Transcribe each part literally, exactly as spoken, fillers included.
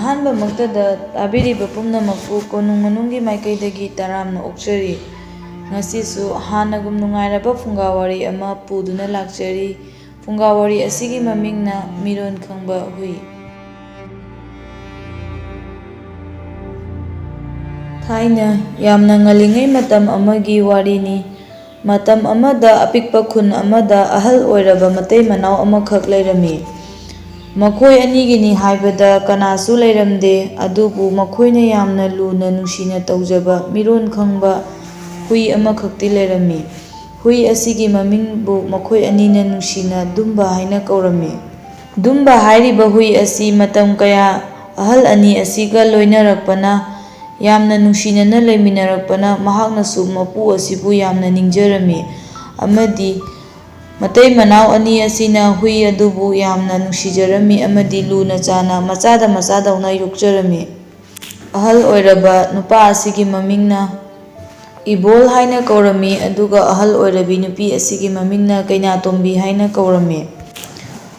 ꯑꯍꯥꯟꯕꯃꯛꯇꯗ ꯇꯥꯕꯤꯔꯤꯕ ꯄꯨꯝꯅꯃꯛꯄꯨ ꯀꯣꯅꯨꯡ ꯃꯅꯨꯡꯒꯤ ꯃꯥꯏꯀꯩꯗꯒꯤ ꯇꯔꯥꯝꯅ ꯑꯣꯛꯆꯔꯤ꯫ ꯉꯁꯤꯁꯨ ꯍꯥꯟꯅꯒꯨꯝ ꯅꯨꯡꯉꯥꯏꯔꯕ ꯐꯨꯡꯒꯥ ꯋꯥꯔꯤ ꯑꯃ ꯄꯨꯗꯨꯅ ꯂꯥꯛꯆꯔꯤ꯫ ꯐꯨꯡꯒꯥ ꯋꯥꯔꯤ ꯑꯁꯤꯒꯤ ꯃꯃꯤꯡꯅ ꯃꯤꯔꯣꯟ ꯈꯪꯕ ꯍꯨꯏ꯫ ꯊꯥꯏꯅ ꯌꯥꯝꯅ ꯉꯜꯂꯤꯉꯩ ꯃꯇꯝ ꯑꯃꯒꯤ ꯋꯥꯔꯤꯅꯤ꯫ ꯃꯇꯝ ꯑꯃꯗ ꯑꯄꯤꯛꯄ ꯈꯨꯟ ꯑꯃꯗ ꯑꯍꯜ ꯑꯣꯏꯔꯕ ꯃꯇꯩ ꯃꯅꯥꯎ ꯑꯃꯈꯛ ꯂꯩꯔꯝꯃꯤ꯫ ꯃꯈꯣꯏ ꯑꯅꯤꯒꯤꯅꯤ ꯍꯥꯏꯕꯗ ꯀꯅꯥꯁꯨ ꯂꯩꯔꯝꯗꯦ, ꯑꯗꯨꯕꯨ ꯃꯈꯣꯏꯅ ꯌꯥꯝꯅ ꯂꯨꯅ ꯅꯨꯡꯁꯤꯅ ꯇꯧꯖꯕ ꯃꯤꯔꯣꯟ ꯈꯪꯕ ꯍꯨꯏ ꯑꯃꯈꯛꯇꯤ ꯂꯩꯔꯝꯃꯤ꯫ ꯍꯨꯏ ꯑꯁꯤꯒꯤ ꯃꯃꯤꯡꯕꯨ ꯃꯈꯣꯏ ꯑꯅꯤꯅ ꯅꯨꯡꯁꯤꯅ ꯗꯨꯝꯕ ꯍꯥꯏꯅ ꯀꯧꯔꯝꯃꯤ꯫ ꯗꯨꯝꯕ ꯍꯥꯏꯔꯤꯕ ꯍꯨꯏ ꯑꯁꯤ ꯃꯇꯝ ꯀꯌꯥ ꯑꯍꯜ ꯑꯅꯤ ꯑꯁꯤꯒ ꯂꯣꯏꯅꯔꯛꯄꯅ, ꯌꯥꯝꯅ ꯅꯨꯡꯁꯤꯅꯅ ꯂꯩꯃꯤꯟꯅꯔꯛꯄꯅ, ꯃꯍꯥꯛꯅꯁꯨ ꯃꯄꯨ ꯑꯁꯤꯕꯨ ꯌꯥꯝꯅ ꯅꯤꯡꯖꯔꯝꯃꯤ ꯑꯃꯗꯤ ꯃꯇꯩ ꯃꯅꯥꯎ ꯑꯅꯤ ꯑꯁꯤꯅ ꯍꯨꯏ ꯑꯗꯨꯕꯨ ꯌꯥꯝꯅ ꯅꯨꯡꯁꯤꯖꯔꯝꯃꯤ ꯑꯃꯗꯤ ꯂꯨꯅ ꯆꯥꯅ ꯃꯆꯥꯗ ꯃꯆꯥꯗꯧꯅ ꯌꯣꯛꯆꯔꯝꯃꯤ꯫ ꯑꯍꯜ ꯑꯣꯏꯔꯕ ꯅꯨꯄꯥ ꯑꯁꯤꯒꯤ ꯃꯃꯤꯡꯅ ꯏꯕꯣꯜ ꯍꯥꯏꯅ ꯀꯧꯔꯝꯃꯤ, ꯑꯗꯨꯒ ꯑꯍꯜ ꯑꯣꯏꯔꯕꯤ ꯅꯨꯄꯤ ꯑꯁꯤꯒꯤ ꯃꯃꯤꯡꯅ ꯀꯩꯅꯥꯇꯣꯝꯕꯤ ꯍꯥꯏꯅ ꯀꯧꯔꯝꯃꯤ꯫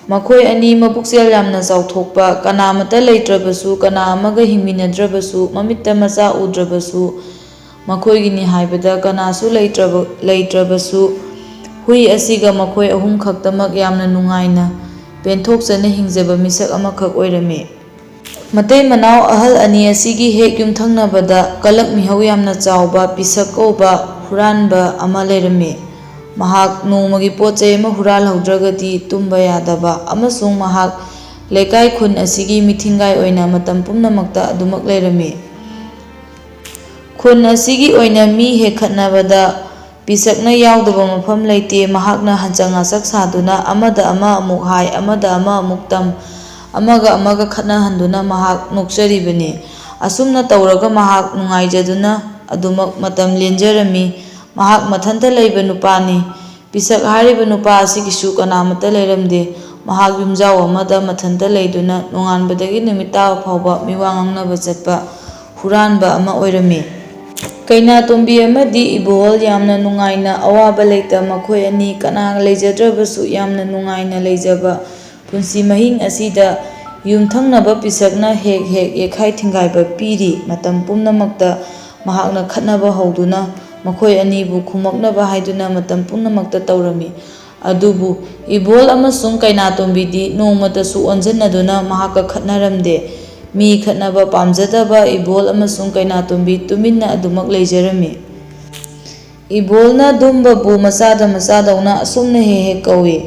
ꯃꯈꯣꯏ ꯑꯅꯤ ꯃꯄꯨꯛꯆꯦꯜ ꯌꯥꯝꯅ ꯆꯥꯎꯊꯣꯛꯄ, ꯀꯅꯥꯃꯠꯇ ꯂꯩꯇ꯭ꯔꯕꯁꯨ, ꯀꯅꯥ ꯑꯃꯒ ꯍꯤꯡꯃꯤꯟꯅꯗ꯭ꯔꯕꯁꯨ, ꯃꯃꯤꯠꯇ ꯃꯆꯥ ꯎꯗ꯭ꯔꯕꯁꯨ, ꯃꯈꯣꯏꯒꯤꯅꯤ ꯍꯥꯏꯕꯗ ꯀꯅꯥꯁꯨ ꯂꯩꯇ꯭ꯔꯕ-, ꯂꯩꯇ꯭ꯔꯕꯁꯨ, ꯍꯨꯏ ꯑꯁꯤꯒ ꯃꯈꯣꯏ ꯑꯍꯨꯝ ꯈꯛꯇꯃꯛ ꯌꯥꯝꯅ ꯅꯨꯡꯉꯥꯏꯅ ꯄꯦꯟꯊꯣꯛꯆꯅ ꯍꯤꯡꯖꯕ ꯃꯤꯁꯛ ꯑꯃꯈꯛ ꯑꯣꯏꯔꯝꯃꯤ꯫ ꯃꯇꯩ ꯃꯅꯥꯎ ꯑꯍꯜ ꯑꯅꯤ ꯑꯁꯤꯒꯤ ꯍꯦꯛ ꯌꯨꯝꯊꯪꯅꯕꯗ ꯀꯂꯛ ꯃꯤꯍꯧ ꯌꯥꯝꯅ ꯆꯥꯎꯕ ꯄꯤꯁꯛ ꯀꯧꯕ ꯍꯨꯔꯥꯟꯕ ꯑꯃ ꯂꯩꯔꯝꯃꯤ꯫ ꯃꯍꯥꯛ ꯅꯣꯡꯃꯒꯤ ꯄꯣꯠ ꯆꯩ ꯑꯃ ꯍꯨꯔꯥꯜꯍꯧꯗ꯭ꯔꯒꯗꯤ ꯇꯨꯝꯕ ꯌꯥꯗꯕ, ꯑꯃꯁꯨꯡ ꯃꯍꯥꯛ ꯂꯩꯀꯥꯏ ꯈꯨꯟ ꯑꯁꯤꯒꯤ ꯃꯤꯊꯤꯡꯒꯥꯏ ꯑꯣꯏꯅ ꯃꯇꯝ ꯄꯨꯝꯅꯃꯛꯇ ꯑꯗꯨꯃꯛ ꯂꯩꯔꯝꯃꯤ꯫ ꯈꯨꯟ ꯑꯁꯤꯒꯤ ꯑꯣꯏꯅ ꯃꯤ ꯍꯦꯛꯈꯠꯅꯕꯗ ꯄꯤꯁꯛꯅ ꯌꯥꯎꯗꯕ ꯃꯐꯝ ꯂꯩꯇꯦ꯫ ꯃꯍꯥꯛꯅ ꯍꯟꯆꯛ ꯉꯥꯆꯛ ꯁꯥꯗꯨꯅ ꯑꯃꯗ ꯑꯃ ꯑꯃꯨꯛ ꯍꯥꯏ, ꯑꯃꯗ ꯑꯃ ꯑꯃꯨꯛ ꯇꯝ, ꯑꯃꯒ ꯑꯃꯒ ꯈꯠꯅꯍꯟꯗꯨꯅ ꯃꯍꯥꯛ ꯅꯣꯛꯆꯔꯤꯕꯅꯤ꯫ ꯑꯁꯨꯝꯅ ꯇꯧꯔꯒ ꯃꯍꯥꯛ ꯅꯨꯡꯉꯥꯏꯖꯗꯨꯅ ꯑꯗꯨꯃꯛ ꯃꯇꯝ ꯂꯦꯟꯖꯔꯝꯃꯤ꯫ ꯃꯍꯥꯛ ꯃꯊꯟꯇ ꯂꯩꯕ ꯅꯨꯄꯥꯅꯤ꯫ ꯄꯤꯁꯛ ꯍꯥꯏꯔꯤꯕ ꯅꯨꯄꯥ ꯑꯁꯤꯒꯤꯁꯨ ꯀꯅꯥꯃꯠꯇ ꯂꯩꯔꯝꯗꯦ꯫ ꯃꯍꯥꯛ ꯌꯨꯝꯖꯥꯎ ꯑꯃꯗ ꯃꯊꯟꯇ ꯂꯩꯗꯨꯅ ꯅꯣꯡꯉꯥꯟꯕꯗꯒꯤ ꯅꯨꯃꯤꯠ ꯇꯥꯕ ꯐꯥꯎꯕ ꯃꯤꯋꯥ ꯉꯥꯡꯅꯕ ꯆꯠꯄ ꯍꯨꯔꯥꯟꯕ ꯑꯃ ꯑꯣꯏꯔꯝꯃꯤ꯫ ꯀꯩꯅꯥꯇꯣꯝꯕꯤ ꯑꯃꯗꯤ ꯏꯕꯣꯍꯜ ꯌꯥꯝꯅ ꯅꯨꯡꯉꯥꯏꯅ, ꯑꯋꯥꯕ ꯂꯩꯇ ꯃꯈꯣꯏ ꯑꯅꯤ ꯀꯅꯥ ꯂꯩꯖꯗ꯭ꯔꯕꯁꯨ ꯌꯥꯝꯅ ꯅꯨꯡꯉꯥꯏꯅ ꯂꯩꯖꯕ ꯄꯨꯟꯁꯤ ꯃꯍꯤꯡ ꯑꯁꯤꯗ ꯌꯨꯝꯊꯪꯅꯕ ꯄꯤꯁꯛꯅ ꯍꯦꯛ ꯍꯦꯛ ꯌꯦꯛꯈꯥꯏ ꯊꯤꯡꯒꯥꯏꯕ ꯄꯤꯔꯤ꯫ ꯃꯇꯝ ꯄꯨꯝꯅꯃꯛꯇ ꯃꯍꯥꯛꯅ ꯈꯠꯅꯕ ꯍꯧꯗꯨꯅ ꯃꯈꯣꯏ ꯑꯅꯤꯕꯨ ꯈꯨꯝꯃꯛꯅꯕ ꯍꯥꯏꯗꯨꯅ ꯃꯇꯝ ꯄꯨꯝꯅꯃꯛꯇ ꯇꯧꯔꯝꯃꯤ꯫ ꯑꯗꯨꯕꯨ ꯏꯕꯣꯜ ꯑꯃꯁꯨꯡ ꯀꯩꯅꯥꯇꯣꯝꯕꯤꯗꯤ ꯅꯣꯡꯃꯇꯁꯨ ꯑꯣꯟꯖꯟꯅꯗꯨꯅ ꯃꯍꯥꯛꯀ ꯈꯠꯅꯔꯝꯗꯦ꯫ ꯃꯤ ꯈꯠꯅꯕ ꯄꯥꯝꯖꯗꯕ ꯏꯕꯣꯜ ꯑꯃꯁꯨꯡ ꯀꯩꯅꯥꯇꯣꯝꯕꯤ ꯇꯨꯃꯤꯟꯅ ꯑꯗꯨꯃꯛ ꯂꯩꯖꯔꯝꯃꯤ꯫ ꯏꯕꯣꯜꯅ ꯗꯨꯝꯕꯕꯨ ꯃꯆꯥꯗ ꯃꯆꯥꯗꯧꯅ ꯑꯁꯨꯝꯅ ꯍꯦꯛ ꯍꯦꯛ ꯀꯧꯏ,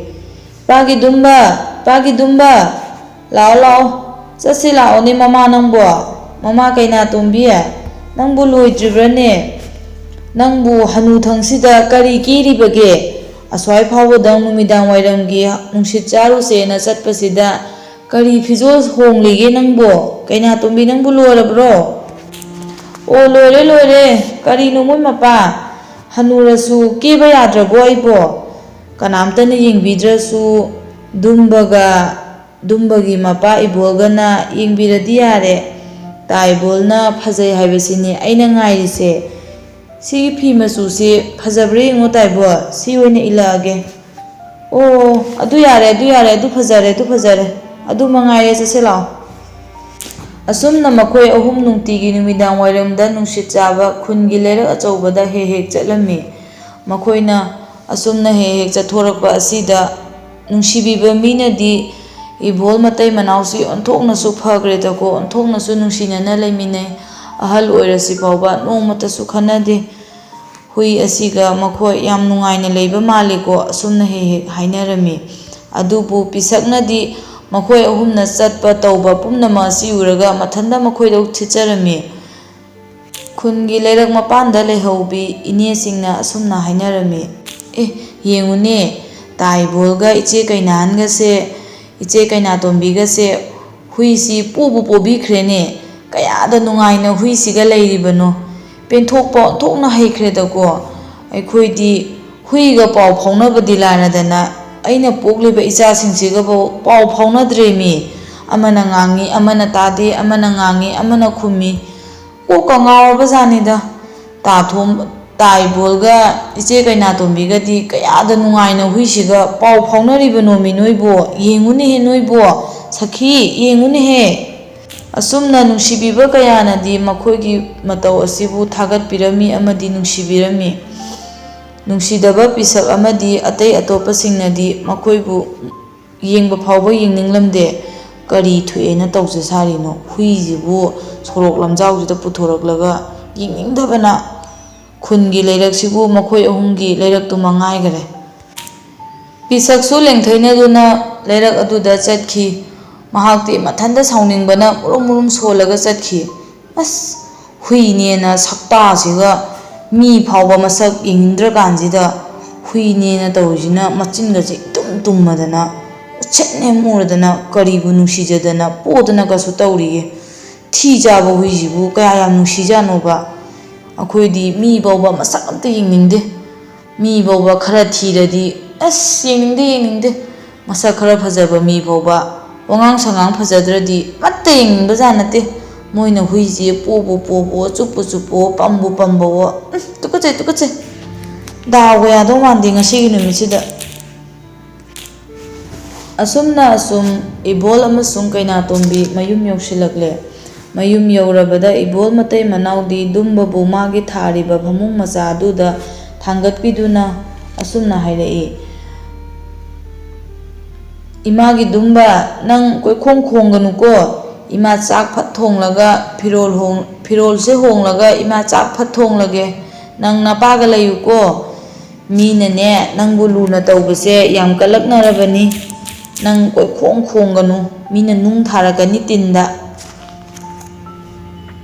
"ꯄꯥꯒꯤ ꯗꯨꯝꯕ, ꯄꯥꯒꯤ ꯗꯨꯝꯕ, ꯂꯥꯛꯑꯣ ꯂꯥꯛꯑꯣ, ꯆꯠꯁꯤ ꯂꯥꯛꯑꯣꯅꯦ ꯃꯃꯥ ꯅꯪꯕꯣ꯫ ꯃꯃꯥ ꯀꯩꯅꯥꯇꯣꯝꯕꯤ, ꯅꯪꯕꯨ ꯂꯣꯏꯗ꯭ꯔꯤꯕ꯭ꯔꯅꯦ? ꯅꯪꯕꯨ ꯍꯅꯨꯊꯪꯁꯤꯗ ꯀꯔꯤ ꯀꯦꯔꯤꯕꯒꯦ? ꯑꯁ꯭ꯋꯥꯏ ꯐꯥꯎꯕꯗꯪ ꯅꯨꯃꯤꯗꯥꯡ ꯋꯥꯏꯔꯝꯒꯤ ꯅꯨꯡꯁꯤꯠ ꯆꯥꯔꯨꯁꯦꯅ ꯆꯠꯄꯁꯤꯗ ꯀꯔꯤ ꯐꯤꯖꯣꯜ ꯍꯣꯡꯂꯤꯒꯦ ꯅꯪꯕꯣ? ꯀꯩꯅꯥꯇꯣꯝꯕꯤ ꯅꯪꯕꯨ ꯂꯣꯏꯔꯕ꯭ꯔꯣ?" "ꯑꯣ ꯂꯣꯏꯔꯦ ꯂꯣꯏꯔꯦ, ꯀꯔꯤꯅꯣ ꯃꯣꯏ ꯃꯄꯥ? ꯍꯅꯨꯔꯁꯨ ꯀꯦꯕ ꯌꯥꯗ꯭ꯔꯕꯣ ꯑꯩꯕꯣ? ꯀꯅꯥꯝꯇꯅ ꯌꯦꯡꯕꯤꯗ꯭ꯔꯁꯨ ꯗꯨꯝꯕꯒ ꯗꯨꯝꯕꯒꯤ ꯃꯄꯥ ꯏꯕꯣꯜꯒꯅ ꯌꯦꯡꯕꯤꯔꯗꯤ ꯌꯥꯔꯦ꯫ ꯇꯥ ꯏꯕꯣꯜꯅ ꯐꯖꯩ ꯍꯥꯏꯕꯁꯤꯅꯤ ꯑꯩꯅ ꯉꯥꯏꯔꯤꯁꯦ꯫ ꯁꯤꯒꯤ ꯐꯤ ꯃꯆꯨꯁꯤ ꯐꯖꯕ꯭ꯔꯥ ꯌꯦꯡꯉꯣ ꯇꯥ ꯏꯕꯣꯜ, ꯁꯤ ꯑꯣꯏꯅ ꯏꯜꯂꯛꯑꯒꯦ꯫ ꯑꯣ ꯑꯗꯨ ꯌꯥꯔꯦ, ꯑꯗꯨ ꯌꯥꯔꯦ, ꯑꯗꯨ ꯐꯖꯔꯦ, ꯑꯗꯨ ꯐꯖꯔꯦ, ꯑꯗꯨ ꯃꯉꯥꯏꯔꯦ, ꯆꯠꯁꯦ ꯂꯥꯛꯑꯣ꯫" ꯑꯁꯨꯝꯅ ꯃꯈꯣꯏ ꯑꯍꯨꯝ ꯅꯨꯡꯇꯤꯒꯤ ꯅꯨꯃꯤꯗꯥꯡ ꯋꯥꯏꯔꯝꯗ ꯅꯨꯡꯁꯤꯠ ꯆꯥꯕ ꯈꯨꯟꯒꯤ ꯂꯩꯔꯛ ꯑꯆꯧꯕꯗ ꯍꯦꯛ ꯍꯦꯛ ꯆꯠꯂꯝꯃꯤ꯫ ꯃꯈꯣꯏꯅ ꯑꯁꯨꯝꯅ ꯍꯦꯛ ꯍꯦꯛ ꯆꯠꯊꯣꯔꯛꯄ ꯑꯁꯤꯗ ꯅꯨꯡꯁꯤꯕꯤꯕ ꯃꯤꯅꯗꯤ ꯏꯕꯣꯜ ꯃꯇꯩ ꯃꯅꯥꯎꯁꯤ ꯑꯣꯟꯊꯣꯛꯅꯁꯨ ꯐꯈ꯭ꯔꯦꯗꯀꯣ, ꯑꯣꯟꯊꯣꯛꯅꯁꯨ ꯅꯨꯡꯁꯤꯅꯅ ꯂꯩꯃꯤꯟꯅꯩ꯫ ꯑꯍꯜ ꯑꯣꯏꯔꯁꯤ ꯐꯥꯎꯕ ꯅꯣꯡꯃꯇꯁꯨ ꯈꯟꯅꯗꯦ꯫ "ꯍꯨꯏ ꯑꯁꯤꯒ ꯃꯈꯣꯏ ꯌꯥꯝ ꯅꯨꯡꯉꯥꯏꯅ ꯂꯩꯕ ꯃꯥꯜꯂꯤꯀꯣ?" ꯑꯁꯨꯝꯅ ꯍꯦꯛ ꯍꯦꯛ ꯍꯥꯏꯅꯔꯝꯃꯤ꯫ ꯑꯗꯨꯕꯨ ꯄꯤꯁꯛꯅꯗꯤ ꯃꯈꯣꯏ ꯑꯍꯨꯝꯅ ꯆꯠꯄ ꯇꯧꯕ ꯄꯨꯝꯅꯃꯛ ꯑꯁꯤ ꯎꯔꯒ ꯃꯊꯟꯇ ꯃꯈꯣꯏꯗ ꯊꯤꯠꯆꯔꯝꯃꯤ꯫ ꯈꯨꯟꯒꯤ ꯂꯩꯔꯛ ꯃꯄꯥꯟꯗ ꯂꯩꯍꯧꯕꯤ ꯏꯅꯦꯁꯤꯡꯅ ꯑꯁꯨꯝꯅ ꯍꯥꯏꯅꯔꯝꯃꯤ, "ꯑꯦ, ꯌꯦꯡꯉꯨꯅꯦ, ꯇꯥ ꯏꯕꯣꯜꯒ ꯏꯆꯦ ꯀꯩꯅꯥꯍꯟꯒꯁꯦ, ꯏꯆꯦ ꯀꯩꯅꯥꯇꯣꯝꯕꯤꯒꯁꯦ ꯍꯨꯏꯁꯤ ꯄꯣꯕꯨ ꯄꯣꯕꯤꯈ꯭ꯔꯦꯅꯦ꯫ ꯀꯌꯥꯗ ꯅꯨꯡꯉꯥꯏꯅ ꯍꯨꯏꯁꯤꯒ ꯂꯩꯔꯤꯕꯅꯣ꯫ ꯄꯦꯟꯊꯣꯛꯄ ꯑꯣꯟꯊꯣꯛꯅ ꯍꯩꯈ꯭ꯔꯦꯗꯀꯣ꯫ ꯑꯩꯈꯣꯏꯗꯤ ꯍꯨꯏꯒ ꯄꯥꯎ ꯐꯥꯎꯅꯕꯗꯤ ꯂꯥꯏꯔꯗꯅ ꯑꯩꯅ ꯄꯣꯛꯂꯤꯕ ꯏꯆꯥꯁꯤꯡꯁꯤꯒꯐꯥꯎ ꯄꯥꯎ ꯐꯥꯎꯅꯗ꯭ꯔꯦꯃꯤ꯫ ꯑꯃꯅ ꯉꯥꯡꯉꯤ, ꯑꯃꯅ ꯇꯥꯗꯦ, ꯑꯃꯅ ꯉꯥꯡꯉꯤ, ꯑꯃꯅ ꯈꯨꯝꯃꯤ꯫ ꯀꯣꯛꯀ ꯉꯥꯎꯔꯕ ꯖꯥꯠꯅꯤꯗ꯫ ꯇꯥ ꯊꯣꯝ-, ꯇꯥ ꯏꯕꯣꯜꯒ ꯏꯆꯦ ꯀꯩꯅꯥꯇꯣꯝꯕꯤꯒꯗꯤ ꯀꯌꯥꯗ ꯅꯨꯡꯉꯥꯏꯅ ꯍꯨꯏꯁꯤꯒ ꯄꯥꯎ ꯐꯥꯎꯅꯔꯤꯕꯅꯣꯃꯤ ꯅꯣꯏꯕꯣ꯫ ꯌꯦꯡꯉꯨꯅꯦꯍꯦ ꯅꯣꯏꯕꯣ꯫ ꯁꯈꯤ, ꯌꯦꯡꯉꯨꯅꯦꯍꯦ! ꯑꯁꯨꯝꯅ ꯅꯨꯡꯁꯤꯕꯤꯕ ꯀꯌꯥꯅꯗꯤ ꯃꯈꯣꯏꯒꯤ ꯃꯇꯧ ꯑꯁꯤꯕꯨ ꯊꯥꯒꯠꯄꯤꯔꯝꯃꯤ ꯑꯃꯗꯤ ꯅꯨꯡꯁꯤꯕꯤꯔꯝꯃꯤ꯫ ꯅꯨꯡꯁꯤꯗꯕ ꯄꯤꯁꯛ ꯑꯃꯗꯤ ꯑꯇꯩ ꯑꯇꯣꯞꯄꯁꯤꯡꯅꯗꯤ ꯃꯈꯣꯏꯕꯨ ꯌꯦꯡꯕ ꯐꯥꯎꯕ ꯌꯦꯡꯅꯤꯡꯂꯝꯗꯦ꯫ "ꯀꯔꯤ ꯊꯣꯛꯑꯦꯅ ꯇꯧꯖ ꯁꯥꯔꯤꯅꯣ? ꯍꯨꯏꯁꯤꯕꯨ ꯁꯣꯔꯣꯛ ꯂꯝꯖꯥꯎꯁꯤꯗ ꯄꯨꯊꯣꯔꯛꯂꯒ ꯌꯦꯡꯅꯤꯡꯗꯕꯅ ꯈꯨꯟꯒꯤ ꯂꯩꯔꯛꯁꯤꯕꯨ ꯃꯈꯣꯏ ꯑꯍꯨꯝꯒꯤ ꯂꯩꯔꯛꯇꯨ ꯃꯉꯥꯏꯈꯔꯦ꯫" ꯄꯤꯁꯛꯁꯨ ꯂꯦꯡꯊꯩꯅꯗꯨꯅ ꯂꯩꯔꯛ ꯑꯗꯨꯗ ꯆꯠꯈꯤ꯫ ꯃꯍꯥꯛꯇꯤ ꯃꯊꯟꯇ ꯁꯥꯎꯅꯤꯡꯕꯅ ꯃꯨꯔꯨꯝ ꯃꯨꯔꯨꯝ ꯁꯣꯜꯂꯒ ꯆꯠꯈꯤ꯫ "ꯑꯁ, ꯍꯨꯏꯅꯦꯅ ꯁꯛꯇꯥꯁꯤꯒ ꯃꯤ ꯐꯥꯎꯕ ꯃꯁꯛ ꯌꯦꯡꯅꯤꯡꯗ꯭ꯔꯀꯥꯟꯁꯤꯗ ꯍꯨꯏꯅꯦꯅ ꯇꯧꯔꯤꯁꯤꯅ ꯃꯆꯤꯟꯒꯁꯦ ꯏꯇꯨꯝ ꯇꯨꯝꯃꯗꯅ ꯎꯆꯦꯛꯅꯦ ꯃꯨꯔꯗꯅ ꯀꯔꯤꯕꯨ ꯅꯨꯡꯁꯤꯖꯗꯅ ꯄꯣꯗꯅ ꯀꯁꯨ ꯇꯧꯔꯤꯌꯦ꯫ ꯊꯤ ꯆꯥꯕ ꯍꯨꯏꯁꯤꯕꯨ ꯀꯌꯥ ꯌꯥꯝ ꯅꯨꯡꯁꯤꯖꯥꯠꯅꯣꯕ꯫ ꯑꯩꯈꯣꯏꯗꯤ ꯃꯤ ꯐꯥꯎꯕ ꯃꯁꯛ ꯑꯝꯇ ꯌꯦꯡꯅꯤꯡꯗꯦ꯫ ꯃꯤ ꯐꯥꯎꯕ ꯈꯔ ꯊꯤꯔꯗꯤ ꯑꯁ ꯌꯦꯡꯅꯤꯡꯗꯦ, ꯌꯦꯡꯅꯤꯡꯗꯦ꯫ ꯃꯁꯛ ꯈꯔ ꯐꯖꯕ ꯃꯤ ꯐꯥꯎꯕ, ꯋꯥꯉꯥꯡ ꯁꯉꯥꯡ ꯐꯖꯗ꯭ꯔꯗꯤ ꯑꯃꯠꯇ ꯌꯦꯡꯅꯤꯡꯕꯖꯥꯠ ꯅꯠꯇꯦ꯫ ꯃꯣꯏꯅ ꯍꯨꯏꯁꯦ ꯄꯣꯕꯨ ꯄꯣꯕꯣ, ꯆꯨꯞꯄꯨ ꯆꯨꯞꯄꯣ, ꯄꯝꯕꯨ ꯄꯝꯕꯋꯣ꯫ ꯎꯝ, ꯇꯨꯀꯠꯆꯩ, ꯇꯨꯀꯠꯆꯩ꯫ ꯗꯥꯎꯒ ꯌꯥꯗꯧ ꯃꯥꯟꯗꯦ ꯉꯁꯤꯒꯤ ꯅꯨꯃꯤꯠꯁꯤꯗ꯫" ꯑꯁꯨꯝꯅ ꯑꯁꯨꯝ ꯏꯕꯣꯜ ꯑꯃꯁꯨꯡ ꯀꯩꯅꯥꯇꯣꯝꯕꯤ ꯃꯌꯨꯝ ꯌꯧꯁꯤꯜꯂꯛꯂꯦ꯫ ꯃꯌꯨꯝ ꯌꯧꯔꯕꯗ ꯏꯕꯣꯜ ꯃꯇꯩ ꯃꯅꯥꯎꯗꯤ ꯗꯨꯝꯕꯕꯨ ꯃꯥꯒꯤ ꯊꯥꯔꯤꯕ ꯐꯃꯨꯡ ꯃꯆꯥ ꯑꯗꯨꯗ ꯊꯥꯡꯒꯠꯄꯤꯗꯨꯅ ꯑꯁꯨꯝꯅ ꯍꯥꯏꯔꯛꯏ, "ꯏꯃꯥꯒꯤ ꯗꯨꯝꯕ, ꯅꯪ ꯀꯣꯏꯈꯣꯡ ꯈꯣꯡꯒꯅꯨꯀꯣ꯫ ꯏꯃꯥ ꯆꯥꯛ ꯐꯠ ꯊꯣꯡꯂꯒ ꯐꯤꯔꯣꯜ ꯍꯣꯡ-, ꯐꯤꯔꯣꯜꯁꯦ ꯍꯣꯡꯂꯒ ꯏꯃꯥ ꯆꯥꯛ ꯐꯠ ꯊꯣꯡꯂꯒꯦ꯫ ꯅꯪ ꯅꯄꯥꯒ ꯂꯩꯌꯨꯀꯣ꯫ ꯃꯤꯅꯅꯦ, ꯅꯪꯕꯨ ꯂꯨꯅ ꯇꯧꯕꯁꯦ ꯌꯥꯝ ꯀꯜꯂꯛꯅꯔꯕꯅꯤ꯫ ꯅꯪ ꯀꯣꯏꯈꯣꯡ ꯈꯣꯡꯒꯅꯨ, ꯃꯤꯅ ꯅꯨꯡ ꯊꯥꯔꯛꯀꯅꯤ ꯇꯤꯟꯗ꯫"